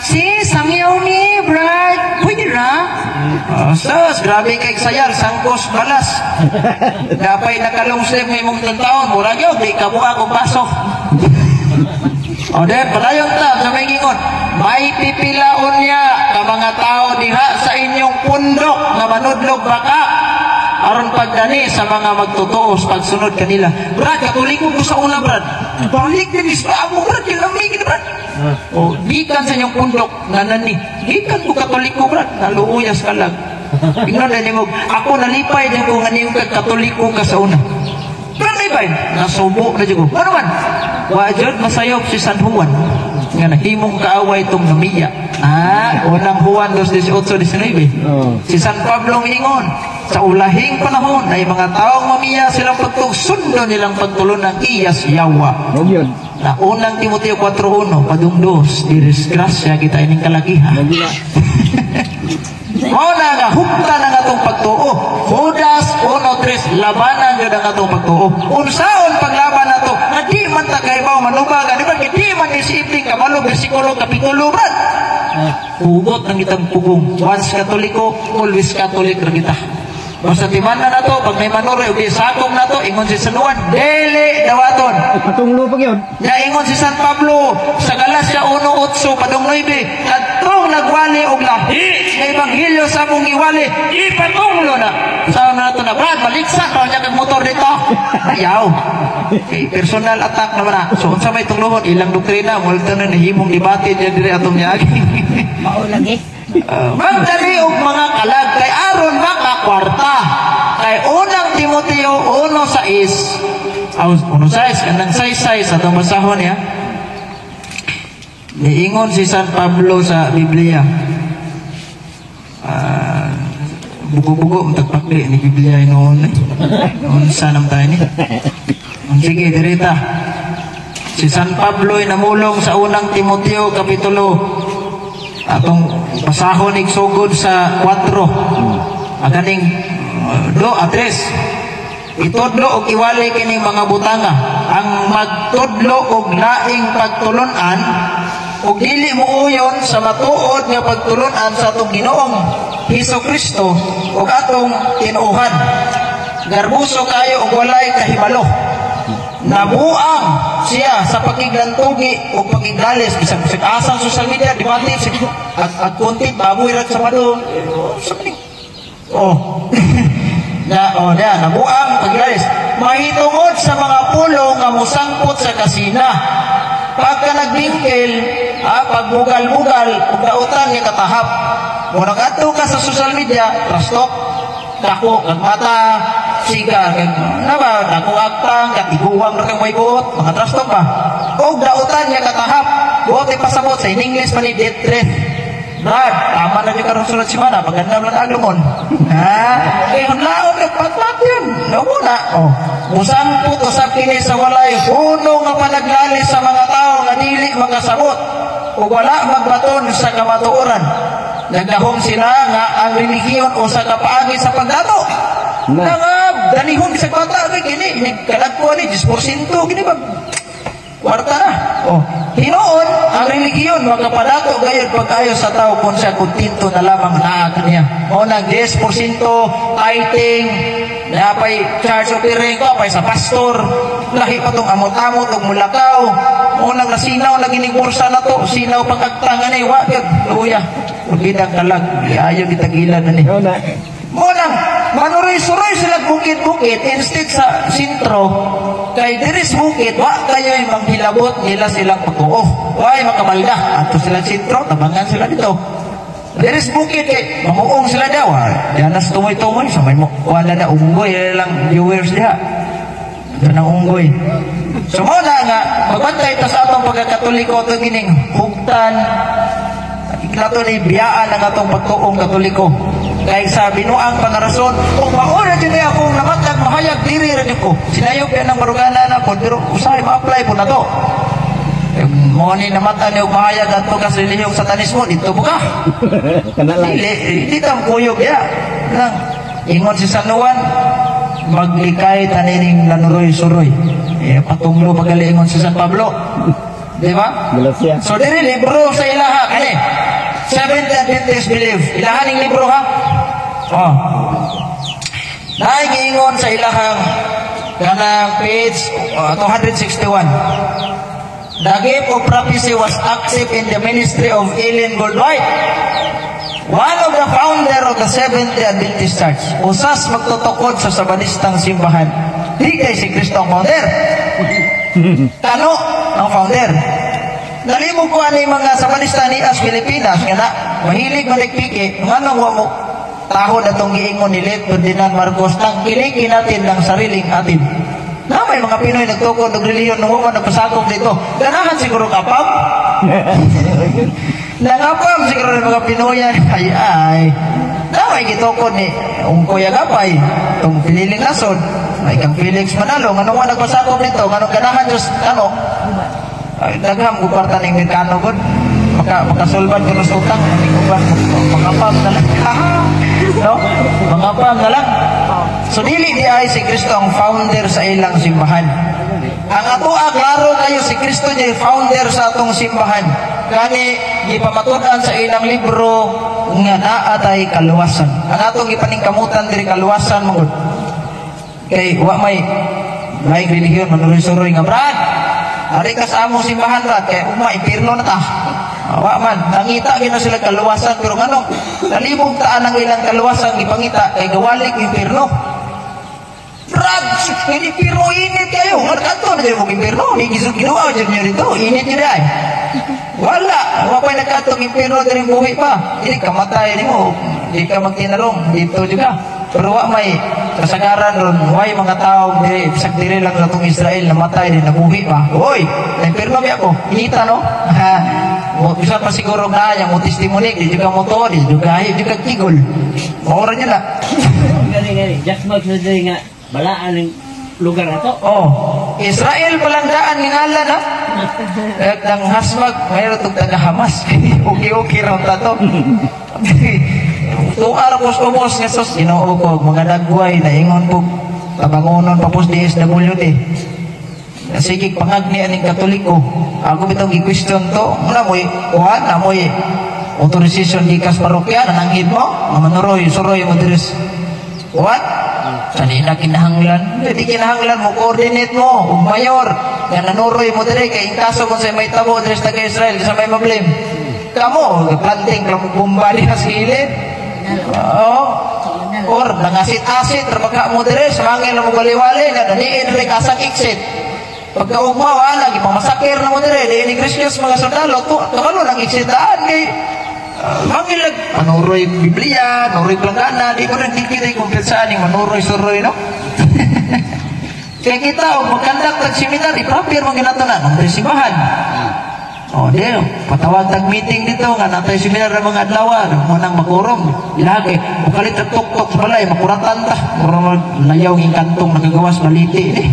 [SPEAKER 5] Si sangyaw ni Brad, pwede ra? Oh, sus, grabe kay sayar, sangkos balas. Dapay nakalong slip ng imong taon, mura gyud di ka buha kung baso. O de, padayon ta sa may gingon. May pipilaon niya ka mga tao diha sa inyong pundok nga manudlog baka aron pagdani sa mga magtotoo sa pagsunod kanila. Brad, Katoliko ko sa una, Brad. Balik din sa amo, Brad. Kilamig ni Brad. O, gikan sa inyong pundok nga nani. Gikan ko Katoliko, Brad. Naluuyas ka lang. Ingnon na nimo, ako nalipay din ko nga niyong Katoliko ka sa una. Brad, nalipay. Nasubo na dyan ko. Ano man? Wa jud masayop si San Juan. Nga nahimong kaaway itong namiya. Ah, unang Juan 2:18-19.
[SPEAKER 1] Oh.
[SPEAKER 5] Si San Pablo ingon, sa ulahing panahon ay mga taong mamiya silang pagtugsundo nilang pagtulon ng iyas yawa.
[SPEAKER 1] Mao gyud.
[SPEAKER 5] Na unang Timoteo 4:1, padung dos, disgrasya kita ining kalakiha. Mao na nga hugtan ang atong pagtuo. Judas 1:3, labanan gyud ang atong pagtuo. Unsaon paglaban nato? Nga di man ta kahibaw manubag, di ba di man isiping kabalo bersikulo kapitulo, brad. Hugot ng itang pugong. Once Katoliko, always Catholic ra kita. Basta timan na nato, pag may manure, ug sakong nato, ingon si San Juan, dili dawaton.
[SPEAKER 1] Patunglo pa gyud.
[SPEAKER 5] Ya ingon si San Pablo sa Galacia 1:8 padung 9, kadtong nagwali og lahi nga ebanghelyo sa among giwali, ipatunglo na. Sa na nato na, brad, baliksa raw niya kag motor dito. Ayaw. Okay, personal attack naman na. So unsa may tunglohon ilang doktrina, mo na nahimong debate diya diri atong niagi.
[SPEAKER 4] Mao lagi.
[SPEAKER 5] Magdali og mga kalag kay aron makakwarta. Kay unang Timoteo 1:6, aw 1:6 kanang 6:6 atong basahon niya. Niingon si San Pablo sa Biblia. Ah, bugo-bugo tagpakli ni Biblia noon. Unsa nam tayo ni? Sige, dirita. Si San Pablo ay namulong sa unang Timoteo kapitulo atong basahon sugod sa 4 aganing do a 3. Itudlo og iwali kining mga butanga. Ang magtudlo og laing pagtulon-an ug dili muuyon sa matuod nga pagtulon-an sa atong Ginoong Hesus Kristo ug atong tinuohan, garbuso kayo ug walay kahibalo. Nabuang siya sa pakiglantugi o pakigdalis bisag bisag asang social media debate sig ag content baboy ra sa mado sa kaning oh na oh na nabuang pagdalis mahitungod sa mga pulong nga mosangpot sa kasina, pagka nagbingkil, pagbugal-bugal ug dautan nga katahap mo. Nagadto ka sa social media, trash talk, dako kag mata, siga kag na ba, dako agtang, katiguang ra kang way buot, mga trash talk ba og dautan nga katahap. Buot ipasabot sa in English man ni death threat. Brad, tama na di karon sunod semana, maganda lang aglumon. Ha? Eh, hunlaon nagpatpat yun. No na. Oh. Musangpot usab kini sa walay puno nga panaglali sa mga tao nga dili makasabot ug wala magbaton sa kamatuoran. Nagdahom sila nga ang relihiyon usa ka paagi sa pagdato.
[SPEAKER 1] Na.
[SPEAKER 5] Na nga danihon bisag bata kay kini kalagko ni 10% kini ba kwarta na. Oh. Hinuon, ang relihiyon makapadato gayud pag-ayo sa tao kung siya kontento na lamang naa kaniya. Mao nang 10% tithing, napay church offering ko, pay sa pastor, lahi pa tong amot-amot og mulakaw. Mao nang nasinaw lagi ning bursa na to, sinaw pagkagtang ani wa gyud luya. Bidang kalag, ayo gitagilan na ni.
[SPEAKER 1] Mao na.
[SPEAKER 5] Mo nang manuroy-suroy sila bukid-bukid instead sa sentro, kay diri sa bukid wa kayo'y manghilabot nila silang pagtuo. Way makabalda adto sila sentro, tabangan sila dito. Diri sa bukid kay mamuong sila daw. Ah. Diyan nas tumoy-tumoy sa may mo wala na unggoy lang viewers diha. Ito ng unggoy. So mo na nga magbantay ta sa atong pagkakatoliko to kining hugtan nato ni biyaan ang atong pagtuong Katoliko. Kay sa binuang pangarason, kung mauna dyan ay akong namatag mahayag, diri ra ko. Sinayop yan ang barugana na po, pero usahay ma-apply po na to. Eh, mo ni namata ni og mahayag adto ka sa relihiyong satanismo, dito mo ka.
[SPEAKER 1] Kana lang.
[SPEAKER 5] Dili, di ta kuyog ya. Lang, ingon si San Juan, maglikay tanining lanuroy-suroy. Eh, patunglo pagali ingon si San Pablo. Di ba?
[SPEAKER 1] Galacia.
[SPEAKER 5] So diri libro sa ilaha kani. Seventh Adventist Belief. Ilahan ning libro ha. Oh. Naay giingon sa ilahang kanang page 261. The gift of prophecy was active in the ministry of Ellen Goldwhite, one of the founder of the Seventh-day Adventist Church. Usas magtutukod sa Sabadistang simbahan. Di kay si Kristo ang founder. Kano ang founder? Nalimog ko ani mga Sabadista ni as Pilipinas nga na mahilig manikpiki, nganong wa mo tahod atong giingon ni late Ferdinand Marcos, tangkilikin natin ng sariling atin. Na may mga Pinoy nagtukod og relihiyon nung man nagpasakop dito. Ganahan siguro kapam. Nangapam siguro ng mga Pinoy ay ay. Na may gitukod ni Ungkoy Agapay, tong Pililing Nasod, ay kang Felix Manalo, nganong wa nagpasakop dito, nganong ganahan Diyos, ano, ay, daghang ko kwarta ning Amerikano gud. Makasulbad ko sa utang, ning uban mangapam na lang. No? Mangapam na lang. So dili di ay si Kristo ang founder sa ilang simbahan. Ang atoa klaro kayo, si Kristo di founder sa atong simbahan. Kani gipamatud-an sa ilang libro nga naa tay kaluwasan. Ang atong gipaningkamutan diri, kaluwasan man gud. Kay wa may laing relihiyon manuroy-suroy nga, "Brad, ari ka sa among simbahan, Brad, kay ugma impierno na ta." Ah, wa man nangita gina sila kaluwasan, pero nganong nalibog taan ang ilang kaluwasan gipangita kay gawalik impierno. Brad, hindi impierno, init kayo. Nga kadto na kayo mong impierno. Di gisug ginuwa jud niyo dito. Init niyo ay. Wala, wa pa nagkatong impierno diri, buhi pa. Dili kamatay nimo, di ka magtinarong dito juga. Pero wa may kasagaran ron, way mga tao diri, bisag diri lang sa atong Israel, namatay din nabuhi pa. Oy, na impierno bi ako. Inita no? Ha. Mo bisa pa siguro nga yang mo testimony, di juga mo to, di juga di juga tigol. Maura niya na.
[SPEAKER 6] Gani gani. Just mag sa diri nga balaan ng lugar na to.
[SPEAKER 5] Oh, Israel palanggaan nga ngalan ha. Eh, nang hasmag, mayroon itong taga Hamas. Okay-okay raw ta to. Tuar ko ubos nga sus, Ginoo ko, mga dagway na ingon po, tabangonon pa po DSWD. Sige, pangagni aning Katoliko. Ako bitong gi-question to, na mo'y kuhan, na mo'y authorization gikas parokya, nananghid mo, nga manuroy, suroy mo diris. What? Sa na kinahanglan. Hindi kinahanglan mo, coordinate mo, ug mayor, nga nanuroy mo dire, kay in kaso kung sa may tabo diri sa taga Israel, sa may mablame. Kamo, planting lang bomba diha sa gilid. Oo. Or nangasit-asit, rabagha mo dire, sumangil na mo wali-wali, nga daniin dire kasang exit. Pagkaugma, wala, gipamasakir na mo dire, di ni Christians mga sundalo, to, kabalo lang exit daan, kay mangilag, manuroy Biblia, manuroy planggana, di ko rin kikita yung kumpinsaan yung manuroy suroy, no? Kaya kita, og magkandak tag seminar, i-proper man ginato na, nombre simbahan. O, di, patawag tag meeting dito, nga natay seminar ng mga adlaw, mo nang makurong. Ilagi, mukalit at tuk-tuk sa balay, makuratan ta. Mura mag layaw ng kantong nakagawas baliti, eh.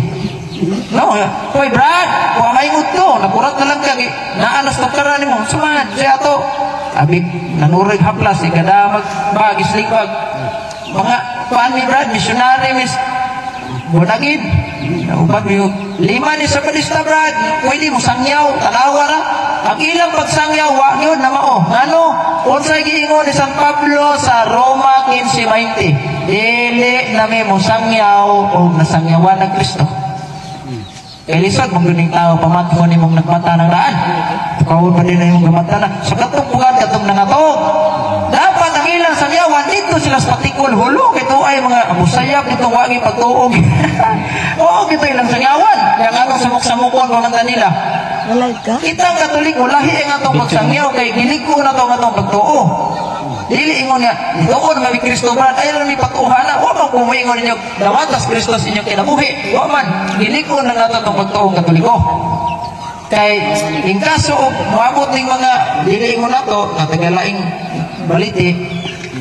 [SPEAKER 5] No, hoy Brad, wa may to, nakurat na lang ka, naanas tukara nimo, suman, siya to. Abi, nanuroy haplas, ikada mag bag, isligbag. Mga, kuan mi Brad, missionary, miss, Bunagin. Upat mo lima ni sa palista, Brad. Pwede mo sangyaw, tanawa ra. Ang ilang pagsangyaw, wa yun na mao. Ngano? Unsay giingon ni San Pablo sa Roma 15:20? Dili na mi mo sangyaw o nasangyawan ng Kristo. Kay lisod mong guning tao pamatmo ni mong nagmata ng daan. Tukawon pa din na imong gamata na. Sa katong bugat katong nangato. Dapat ang ilang sangyawan dito sila sa patikol hulo kay ay mga abusayap dito wagi pagtuog. Oo, kito ilang sangyawan. Kaya nga atong samok-samokon pa nila. Kita ang Katoliko, lahi ang atong pagsangyaw kay giliko na to ang atong pagtuo. Dili ingon nga, tuon nga mi Kristo Brad, ay lang mi patuhana, wa man kung moingon ninyo, dawatas Kristo sa inyong kinabuhi. Wa man, giliko na nato atong pagtuong Katoliko. Kay in kaso og moabot ning mga dili ingon nato, nga tagalaing baliti,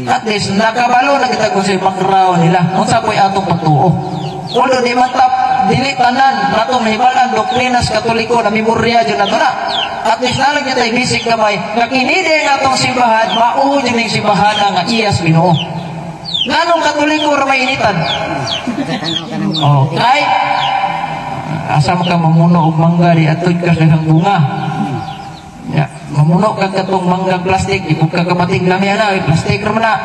[SPEAKER 5] at least nakabalo na kita kung sa background nila, unsa po'y atong pagtuo. Although di man tap, dili tanan natong nahibalan doktrina sa Katoliko na memorya jud nato na. At least nalang niya tayo basic kamay nga kini ang atong simbahan, mao jud ning simbahan nga iyas Ginoo. Nganong Katoliko ra may initan? Oh, kay asa man ka mamuno og mangga di atod ka sa daghang bunga. Ya, mamuno ka katong mangga plastic, di ka kamating lami ana, plastic ra man na.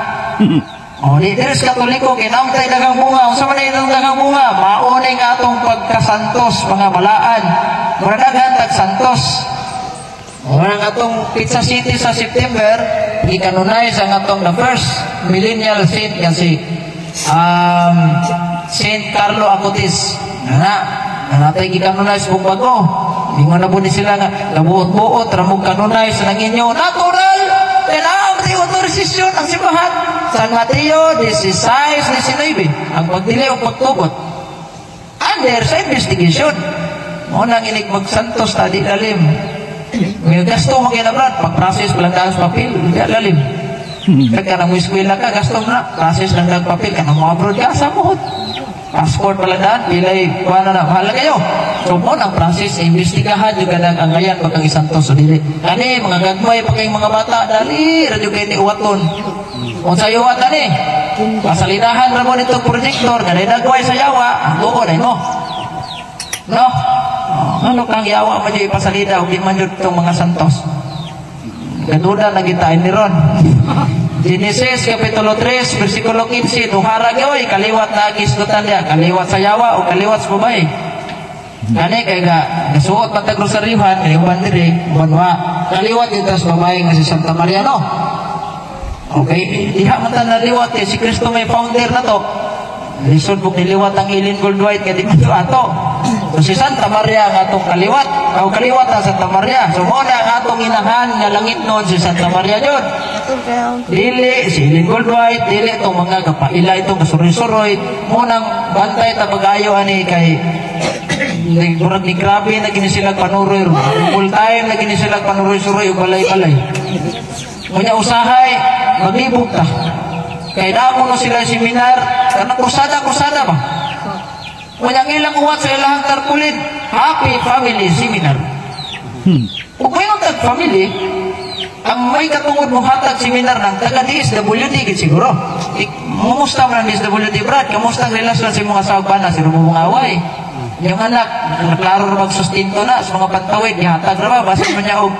[SPEAKER 5] Oh, di diri sa Katoliko kay naong tay daghang bunga. Unsa man itong daghang bunga? Mao ning atong pagkasantos, mga balaan. Mura daghan tag santos. Mura ang atong Pizza City sa September, gikanunay sa atong the first millennial saint nga si Saint Carlo Acutis. Na, natay gikanunay sa bago. Ingon na po ni sila nga nabuot-buot ramog kanunay sa nanginyo. Natural! Kailangan di otorisasyon ang simbahan. San Mateo 16:19, ang pagdili o pagtugot. Ang Under sa investigation. Mo nang inig magsantos ta, di lalim. May gasto mo kaya, Brad, pag-process pa lang dahil sa papel, di lalim. Kaya ka nang eskwela ka, gasto mo na, process lang dag papel, ka nang abroad ka, sa mo. Passport pala daan, pilay, kuha na na, mahal na kayo. So mo nang process, imbestigahan yung kanang angayan pagkang isantos. So dili. Kani, mga gagmay pa kayong mga bata, dali, radyo kayo ni uwaton. Kung sa uwat ani, pasalidahan ra mo nito projector, kanay nagway sa yawa, ang tuon ay mo. No? Oh, ano kang yawa mo dyan ipasalida, ug di man jud itong mga santos. Kaduda na kita ni ron. Genesis Kapitulo 3, versikulo 15, duhara gyoy, kaliwat na gisgutan niya, kaliwat sa yawa o kaliwat sa babae. Kani kay ga gasuot man tag rosaryuhan, kay uban diri, uban wa. Kaliwat dito sa babae nga si Santa Maria, no. Okay, diha man ta naliwat kay si Kristo may founder na to. Lisod mo niliwat ang Ellen Goldwhite kay di man to ato. So si Santa Maria ang atong kaliwat, o kaliwat ang Santa Maria. So mo na ang atong inahan nga langit noon si Santa Maria jud. Dili si Ellen Goldwhite, dili itong mga kapaila itong kasuroy-suroy. Mo nang bantay ta pag-ayo ani kay ni murag ni grabe na gini sila panuroy, full time na gini sila panuroy-suroy ug balay-balay. Unya usahay maglibog ta. Kay damo no sila seminar, kanang krusada-krusada ba? Unya ang ilang uwat sa ilahang tarpaulin, Happy Family Seminar. Ug mayon tag family, ang may katungod mo hatag seminar ng taga DSWD gid siguro. Kumusta man ang DSWD, Brad? Kamusta ang relasyon sa imong asawa bana? Sino mo mga away? Yung anak, klaro ra magsustento na sa mga pantawid, gihatag ra ba? Basta man niya og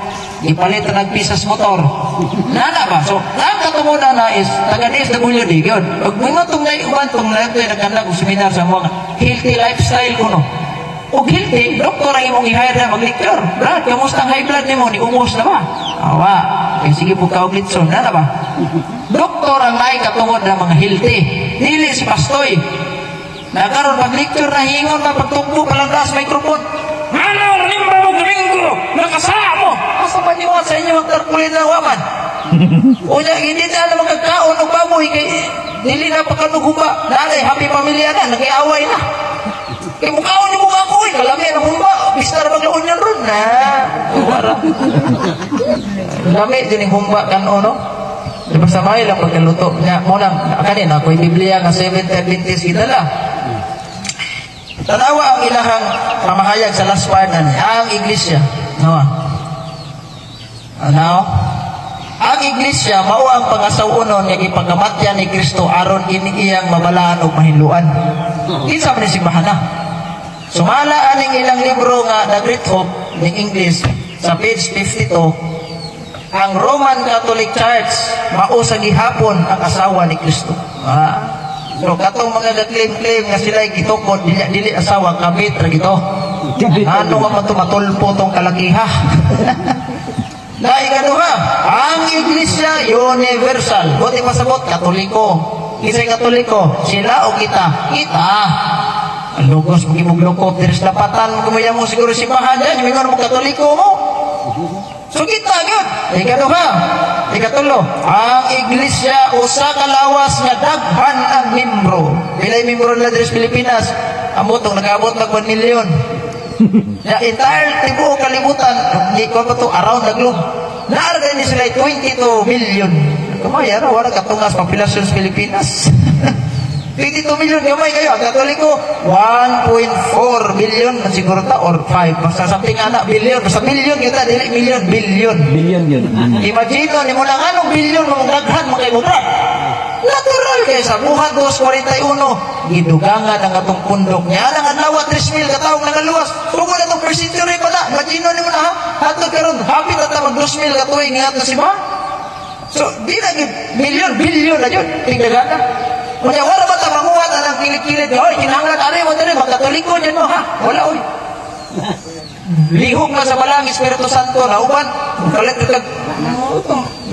[SPEAKER 5] ipalit na nagpisas motor. Nana ba? So, ang katungod na is taga DSWD gyud. Ug mga tong uban tong naay nagkandak og seminar sa mga healthy lifestyle kuno. Og healthy, doktor ang imong i-hire na mag-lecture. Brad, kamusta ang high blood nimo? Ni umos na ba? Awa. Eh, sige po ka og litson, na ba? Doktor ang naay katungod ng mga healthy. Dili si pastoy. Na karon pag-lecture na hingon na pagtukbo pa lang taas microphone. Ano, nimba mo Domingo, nakasala mo. Asa man niwa sa inyo ang tarpaulin na waman? Unya, hindi na alam magkakaon og baboy kay dili na pagkanuguba. Nanay, happy pamilya na, nakiaway na. Kay mukhaon ni mukha ko, eh, kalami ang humba. Bista ra maglaon yan ron na. Wala. Lami din yung humba kan no? Di ba sa may lang pagkaluto niya mo nang kanin ako Biblia nga Seventh Adventist gidala. Tanawa ang ilahang pamahayag sa last part ani, ang iglesia. No. Ano? Ang iglesia mao ang pangasaw-onon nga gipagamatyan ni Kristo aron kini iyang mabalaan ug mahinluan. Kinsa man ni simbahan na? Sumala aning ilang libro nga The Great Hope ning English sa page 52, ang Roman Catholic Church mao sa gihapon ang asawa ni Kristo. Ah. So katong mga ga-claim-claim nga sila gitukod dili dili asawa, kabit ra gito. Ano ka man to matulpo tong kalakiha? Na ikaduha, ang Iglesia universal. Buti masabot, Katoliko. Kinsay Katoliko? Sila o kita? Kita. Ang lugos mo gimuglukop diri sa dapatan, kumaya mo siguro simbahan dyan, mingon mo Katoliko mo. So kita gyud. Ikaduha, ikatulo, ang Iglesia usa ka lawas nga daghan ang membro. Pilay membro nila diri sa Pilipinas? Amot tong nakaabot mag 1 million. Na entire tibuok kalibutan, di ko pa to around the globe. Naa ni sila 22 million. Kamay ara wala katungas populasyon sa Pilipinas. 22 million gamay kayo. Ang Katoliko 1.4 billion man siguro ta or 5, basta something ana billion, basta billion kita, dili million, billion.
[SPEAKER 6] Billion yun.
[SPEAKER 5] Imagine ni mo lang anong billion mo daghan mo kay mo. Natural kay sa buhat 2.41 gidugangan ang atong pundok niya ang adlaw 3,000 ka tawo nagaluwas tungod atong first century pa na. Imagine ni mo na ha, hantod karon hapit na ta mag 2,000 ka tuig nga ato si ba. So di na gyud million, billion na gyud tingdagana. Unya wala ba ta manguha na ng kilit-kilit, oy kinahanglan ari mo diri magkatoliko dyan mo ha, wala oy. Lihok na sa balang Espiritu Santo na uban kalit kag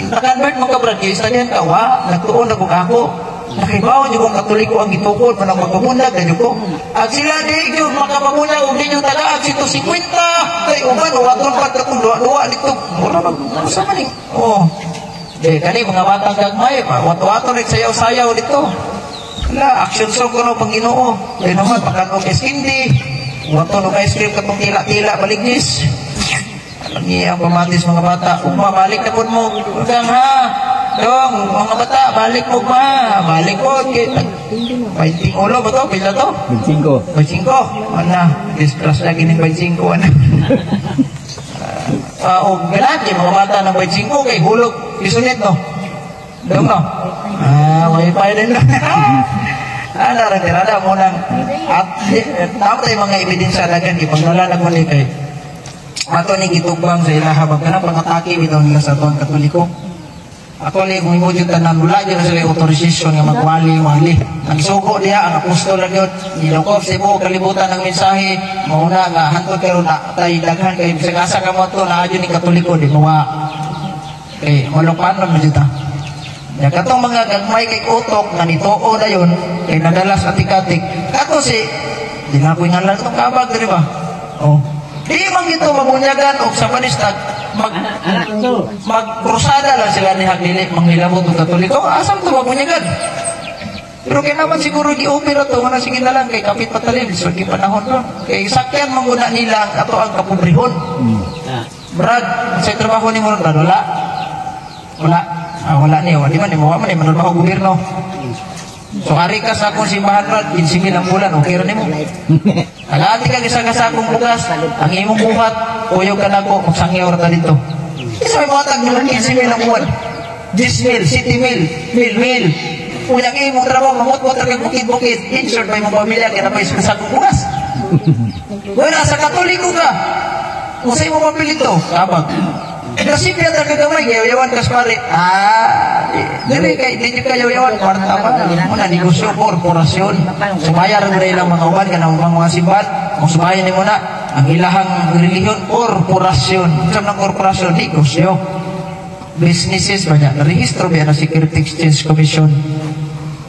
[SPEAKER 5] nakanvert mo ka, Brad, kay istoryahan ka wa nagtuon na kog ako nakibaw niyo kung Katoliko ang gitukod manang magpamundag na ko. Ag sila di gyud makapamundag og di nyo tagaag 150 kay uban waton pa ka kung duwa-duwa dito mura mag sa man oh. Di kani mga batang gagmay pa wato-wato rin sayaw-sayaw dito. Wala, action song kuno pang Ginoo. Kaya naman, pagkaon ice candy. Wato no ice cream katong tila-tila balignis. Alam niya ang pamatis mga bata. Ugma, balik na po mo. Hanggang ha. Dong, mga bata, balik mo pa. Balik mo. 25 ulo ba to? Pila to?
[SPEAKER 1] 25.
[SPEAKER 5] 25. Ana, discuss lagi ng 25. Ana. O ganahan kay mga bata ng 25 kay hulog pisonet no. Dong no. Ah, wifi din lang. Ana ra tirada mo nang at tama tayo mga ebidensya dagan ipangnala na ko ni kay ato ni gitugbang sa ilaha ba kanang pangatake bitaw nila sa atuang Katoliko. Actually, kung imo jud tanan wala jud na sila authorization nga magwali-wali. Ang sugo diha ang apostol lang yun. Gilukop sa imo kalibutan ng mensahe mauna nga hantod karon na tay daghan kay bisag asa ka mo to naa jud ni Katoliko di mawa. Kay malupan man jud ta. Ya katong mga gagmay kay utok nga nituo dayon kay nadala sa atikatik. Kato si di na ko ngalan tong kabag diri ba? Oh. Di man gito mabunyagan og sa panistag mag magkrusada lang sila ni Hagdili manghilabot og Katoliko. Asam to mabunyagan? Pero kay naman siguro gi-opera to wala sige na lang kay kapit patalim so gi panahon pa. Kay sakyan man gud na nila ang ato ang kapobrehon. Brad, sa trabaho nimo Brad wala? Wala. Ah, wala ni, wala di man ni mo man ni manulbaho gobyerno. So hari ka sa akong simbahan Brad, 15 mil ang bulan, okay ra nimo. Alati ka isa ka sa akong bugas, ang imong buhat, uyog ka nako, magsangyaw ra ta dito. Isa may buhatag nimo 15 mil ang buwan. 10 mil, 7 mil, mil mil. Unya ang imong trabaho, mamutmut ra kag bukid-bukid, insured pa imong pamilya kay napay sa akong bugas. Wala sa Katoliko ka. Kung sa imong pamilya to, kabag. Nasipya ta kagamay kay yawan kas pare. Ah, dili kay di jud kayo yawan kwarta pa. Muna negosyo korporasyon. Subayar mo ilang mga uban kanang mga simbahan, kung subayan nimo na ang ilahang relihiyon korporasyon. Unsa man ang korporasyon? Negosyo. Businesses ba niya? Narehistro ba na Security Exchange Commission?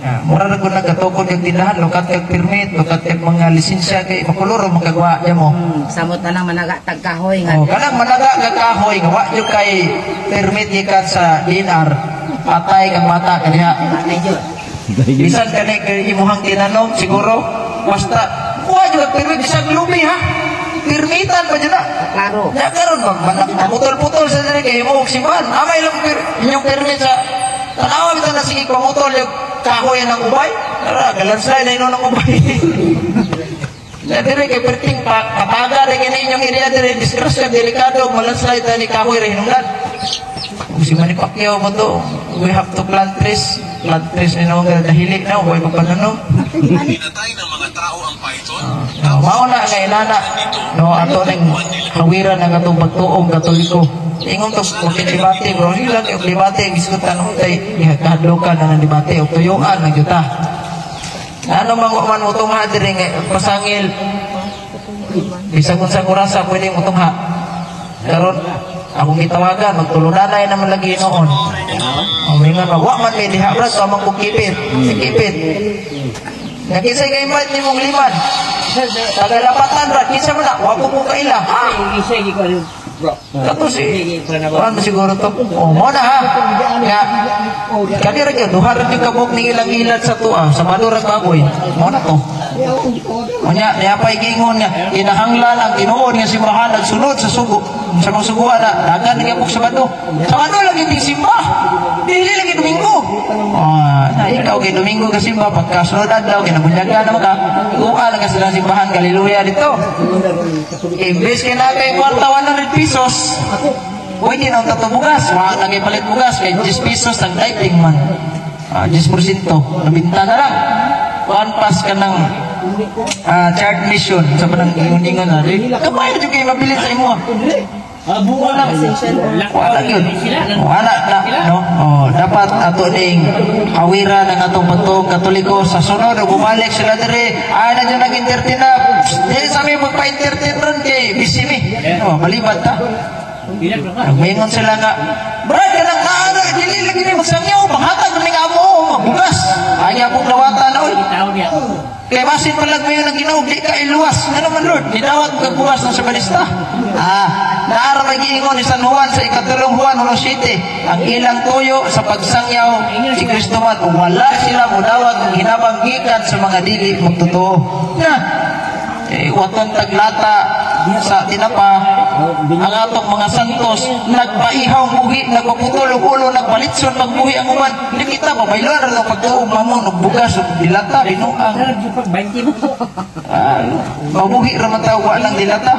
[SPEAKER 5] Ya, mura ra gud nagatukod kag tindahan, lukat kag permit, lukat kag mga lisensya kay makulor makagawa mo.
[SPEAKER 4] Samot na lang managa tagkahoy nga.
[SPEAKER 5] Oh, kanang managa kag kahoy nga wa jud kay permit gikan sa DNR, patay kang mata kaniya.
[SPEAKER 4] Patay jud.
[SPEAKER 5] Bisan kani kay imuhang tinanom siguro basta kuha jud kag permit bisag lubi ha. Permitan pa jud na.
[SPEAKER 4] Klaro.
[SPEAKER 5] Ya karon putol-putol sa diri kay mo og simbahan. Amay lang inyong permit sa tanawa bitaw na sige pamutol yung kahoy ng ubay. Tara, galanslay na ino ng ubay. Na diri kay perting pa kapaga rin kini inyong area diri disgrasya delikado malandslide ta ni kahoy ra hinungdan. Kung si Manny Pacquiao mo to, we have to plant trees. Plant trees ni naman dahili na, huwag pagpananom.
[SPEAKER 7] Pinatay ng mga tao ang python.
[SPEAKER 5] Mao na nga inana no ato ning hawiran ang atong pagtuong Katoliko. Ingon to kung debate bro, hindi lang yung debate gisgutan untay gihadlokan na ng debate og tuyuan ng juta. Ano man man mo tungha diri nga pasangil bisag unsa orasa pwede mo tungha. Karon akong gitawagan magtulunanay naman lagi noon. Ang mingon ba wa man may diha brad amang kong kipit. Si kipit. Nga kinsay kay invite nimong liman. Tagalapatan ra kinsa man na wa ko kaila. Ha?
[SPEAKER 6] Isa gi ko bro.
[SPEAKER 5] Kato si kuan siguro to. Oh, mo na ha. Nga kani ra gyud duha ra gyud kabuk ning ilang ilat sa tuwa sa Sabado ra baboy. Mo na to. Unya niya pay giingon nga kinahanglan ang tinuod nga simbahan nagsunod sa sugo. Sa mga suguan na dagan ni kabuk Sabado. Sabado lang yung simba. Dili lagi Domingo. Ah, na ikaw kay Domingo ka simba pagkasunod adlaw kinabunyagan naman ka. Kuha lang ka sila simbahan Hallelujah dito. Imbes kay na kay kwarta 100 pesos. Pwede na ang bugas. Wa na kay palit bugas kay 10 pesos ang diving man. Ah, 10%. Nabinta na lang. Kuan pas ka ng chart mission sa panang ingon na di. Kamay jud kay mabilis sa imo. Wala wala yun. Wala na no. Oh, dapat ato ning hawiran ang atong pagtuong Katoliko sa sunod ug bumalik sila diri. Ay na dyan nag-entertain na. Dili sa mi magpa-entertain ron kay busy mi. Oh, malibat ta. Nagmingon sila nga, Brad, kanang naara, dili lagi ni magsangyaw, panghatag ni amo, mabugas. Ay, akong dawata na, oy. Kay basin palag mayo ng Ginoo, di ka iluwas. Nga naman, Lord, nidawat kag bugas ng sa balista. Naara may giingon ni San Juan sa ikatulong Juan 1:7, ang ilang tuyo sa pagsangyaw si Kristo man, ug wala sila modawat og hinabang gikan sa mga dili magtotoo. Na, eh, waton taglata sa tinapa, ang atong mga santos nagpaihaw muhi, nagpaputol og ulo, nagpalitson magmuhi ang uban. Di kita pabayloan ra pagtuo mamon og bugas ug dilata binuang. Ah, mabuhi ra man tawo wa lang dilata.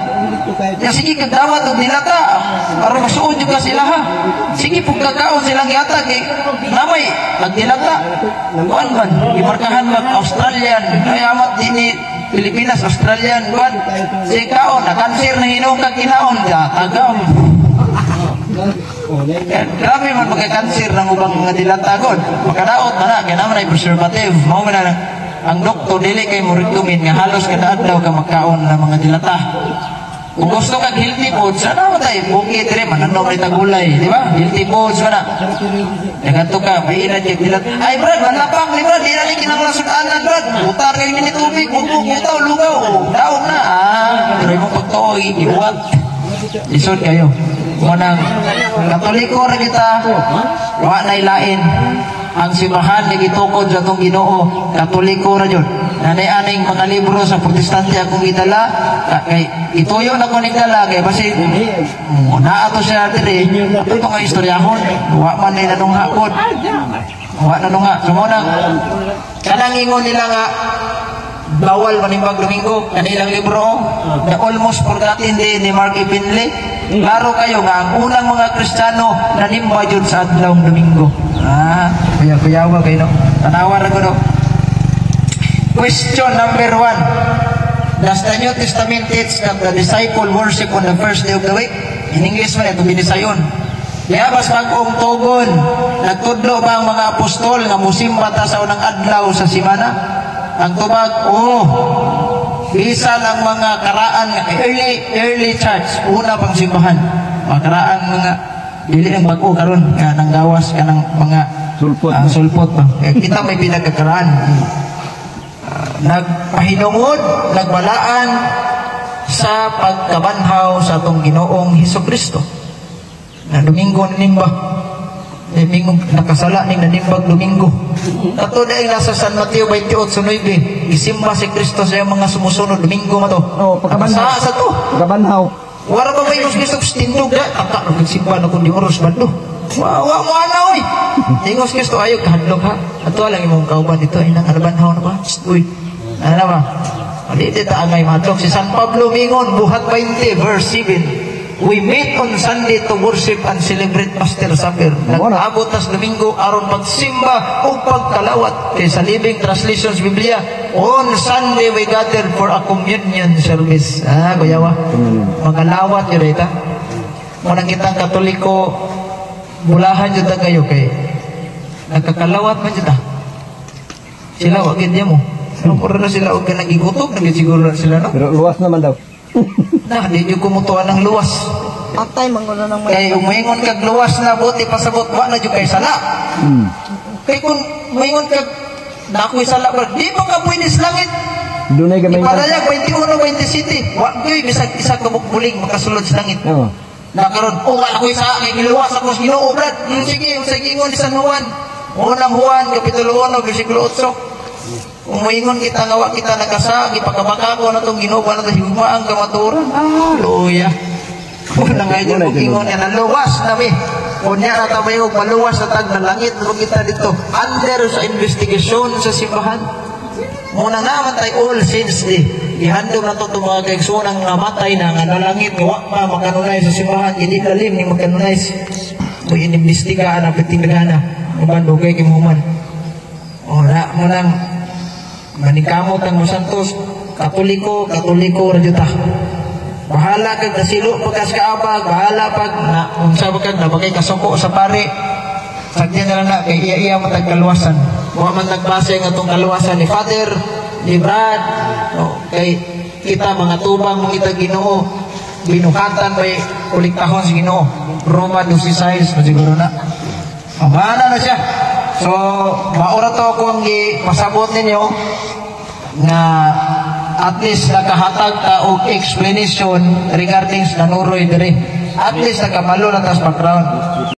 [SPEAKER 5] Ya sige kag dawat og dilata aron masuod jud ka sila ha. Sige pug kakaon silang gihatag kay namay nagdilata. Kuan man gimarkahan mag Australian ay amat dinhi Pilipinas, Australian, kuan. Si kaon, na kanser na hinuong kag kinaon, ya, tagam. Grabe man magka-cancer ng ubang mga dilata god. Makadaot na na, kaya naman ay preservative. Mao man na ang doktor dili kay mo recommend nga halos kada adlaw ka magkaon ng mga dilata. Kung gusto kag healthy foods, ano man tayo, bukid dire, mananom rin tagulay, di ba? Healthy foods, wala. Nagadto ka, may inad kag dilata. Ay, Brad, manlapang, di Brad, di na ni kinahanglan sudanan, Brad. Butar kay ni tubig, bubo, butaw, lugaw, daog na. Ah, pero imong pagtuo, iuwag. Lisod kayo. Munang Katoliko ra kita, wa nay lain. Ang simbahan nga gitukod sa atong Ginoo, Katoliko ra jud. Nanay aning mga libro sa Protestante akong gidala, kay ituyo na ko ning dala kay basi naa to siya diri. Ato nga istoryahon, wa man ni nanungha pod. Wa nanungha. So mo nang kanang ingon nila nga bawal manimbag Domingo, kanilang libro, The Almost Forgotten Day ni Mark E. Finley. Klaro kayo nga ang unang mga Kristiyano nanimba jud sa adlawng Domingo. Ah, kuya kuyawa kayo no. Tanawa ra ko no. Question number 1. Does the New Testament teach that the disciple worship on the first day of the week? In English man ito binisayon. Yabas bag-ong tugon. Nagtudlo ba ang mga apostol nga musimba ta sa unang adlaw sa simana? Ang tubag, oo. Bisan ang mga karaan early early church, una pang simbahan. Mga karaan mga dili ang bag-o karon nga nanggawas kanang mga
[SPEAKER 1] Sulpot.
[SPEAKER 5] Ah, sulpot ba. Eh, kita may pinagkakaraan. Nagpahinungod, nagbalaan sa pagkabanhaw sa atong Ginoong Hesus Kristo. Na Domingo nimba. Domingo nakasala ning nanimbag Domingo. Kato na nasa San Mateo 28:9, gisimba si Kristo sa iyang mga sumusunod Domingo man to.
[SPEAKER 1] Oh, pagkabanhaw.
[SPEAKER 5] Nakasala sa to.
[SPEAKER 1] Pagkabanhaw.
[SPEAKER 5] Wala ba may Kristo tindog na? Taka, nagsimba na kundi oras bando. Wa mo ana oy. Ingos Kristo ayo kahadlok ha. Ato lang imong kauban dito ay nang alabanhaw na ba? Shh, uy. Ano na ba? Dito ta angay mahadlok si San Pablo mingon Buhat 20 verse 7. We meet on Sunday to worship and celebrate Master Supper. Nag-abot tas Domingo aron pagsimba o pagkalawat. Kay sa Living Translations Biblia, on Sunday we gather for a communion service. Ah, kuyawa. Magalawat yun ita. Muna kitang Katoliko, bulahan jud ta kayo kay nagkakalawat man jud ta. Sila wa gid mo. Mura na sila og kanang gigutom, na siguro na sila no.
[SPEAKER 1] Pero luwas naman daw.
[SPEAKER 5] Na, di jud kumutuan ng luwas.
[SPEAKER 8] Atay, mangulo ng
[SPEAKER 5] Kay umingon kag luwas na buti pasabot wa na jud kay sala. Kay kung moingon kag na ako'y sala ba, di mo ka pwede sa langit.
[SPEAKER 1] Dunay gamay.
[SPEAKER 5] Ipadayag 21:27. Wa gyud bisag isa ka buling makasulod sa langit.
[SPEAKER 1] Oo.
[SPEAKER 5] Na karon, oh, wala ko'y sa kay giluwas ako sa Ginoo, Brad. Sige, sige ingon ni San Juan. Unang Juan kapitulo 1 bersikulo 8. Kung moingon kita nga wa kita nakasa, gipakabaka na tong Ginoo na to higugmaang kamatuoran. Ah, luya. Una nga yun, kung ingon nga naluwas nami. Unya na ta mayog maluwas na tag na langit na kita dito. Under sa investigasyon sa simbahan. Muna naman tayo All Saints Day. Gihandom na to itong mga kaigsunan nga matay na nga nalangit nga wa pa makanunay sa simbahan. Hindi lalim ni makanunay. Mo inimbestigaan ang pitinggana. Uban dugay kay muman. O na mo nang maningkamot ang Santos, Katoliko, Katoliko ra jud ta. Bahala kag nasilo pagkas kaabag, bahala pag na unsa ba kag nabagay kasuko sa pare. Sagdi na lang na kay iya-iya mo tag kaluwasan. Wa man nagbase nga atong kaluwasan ni Father, ni Brad, no, kay kita mga tubang mo kita Ginoo, binuhatan may uliktahon sa Ginoo. Roma 12:6 siguro na. Amana na siya. So, maura to akong pasabot ninyo. Nga at least nakahatag ta og explanation regarding sa nanuroy diri. At least nakabalo na tas background.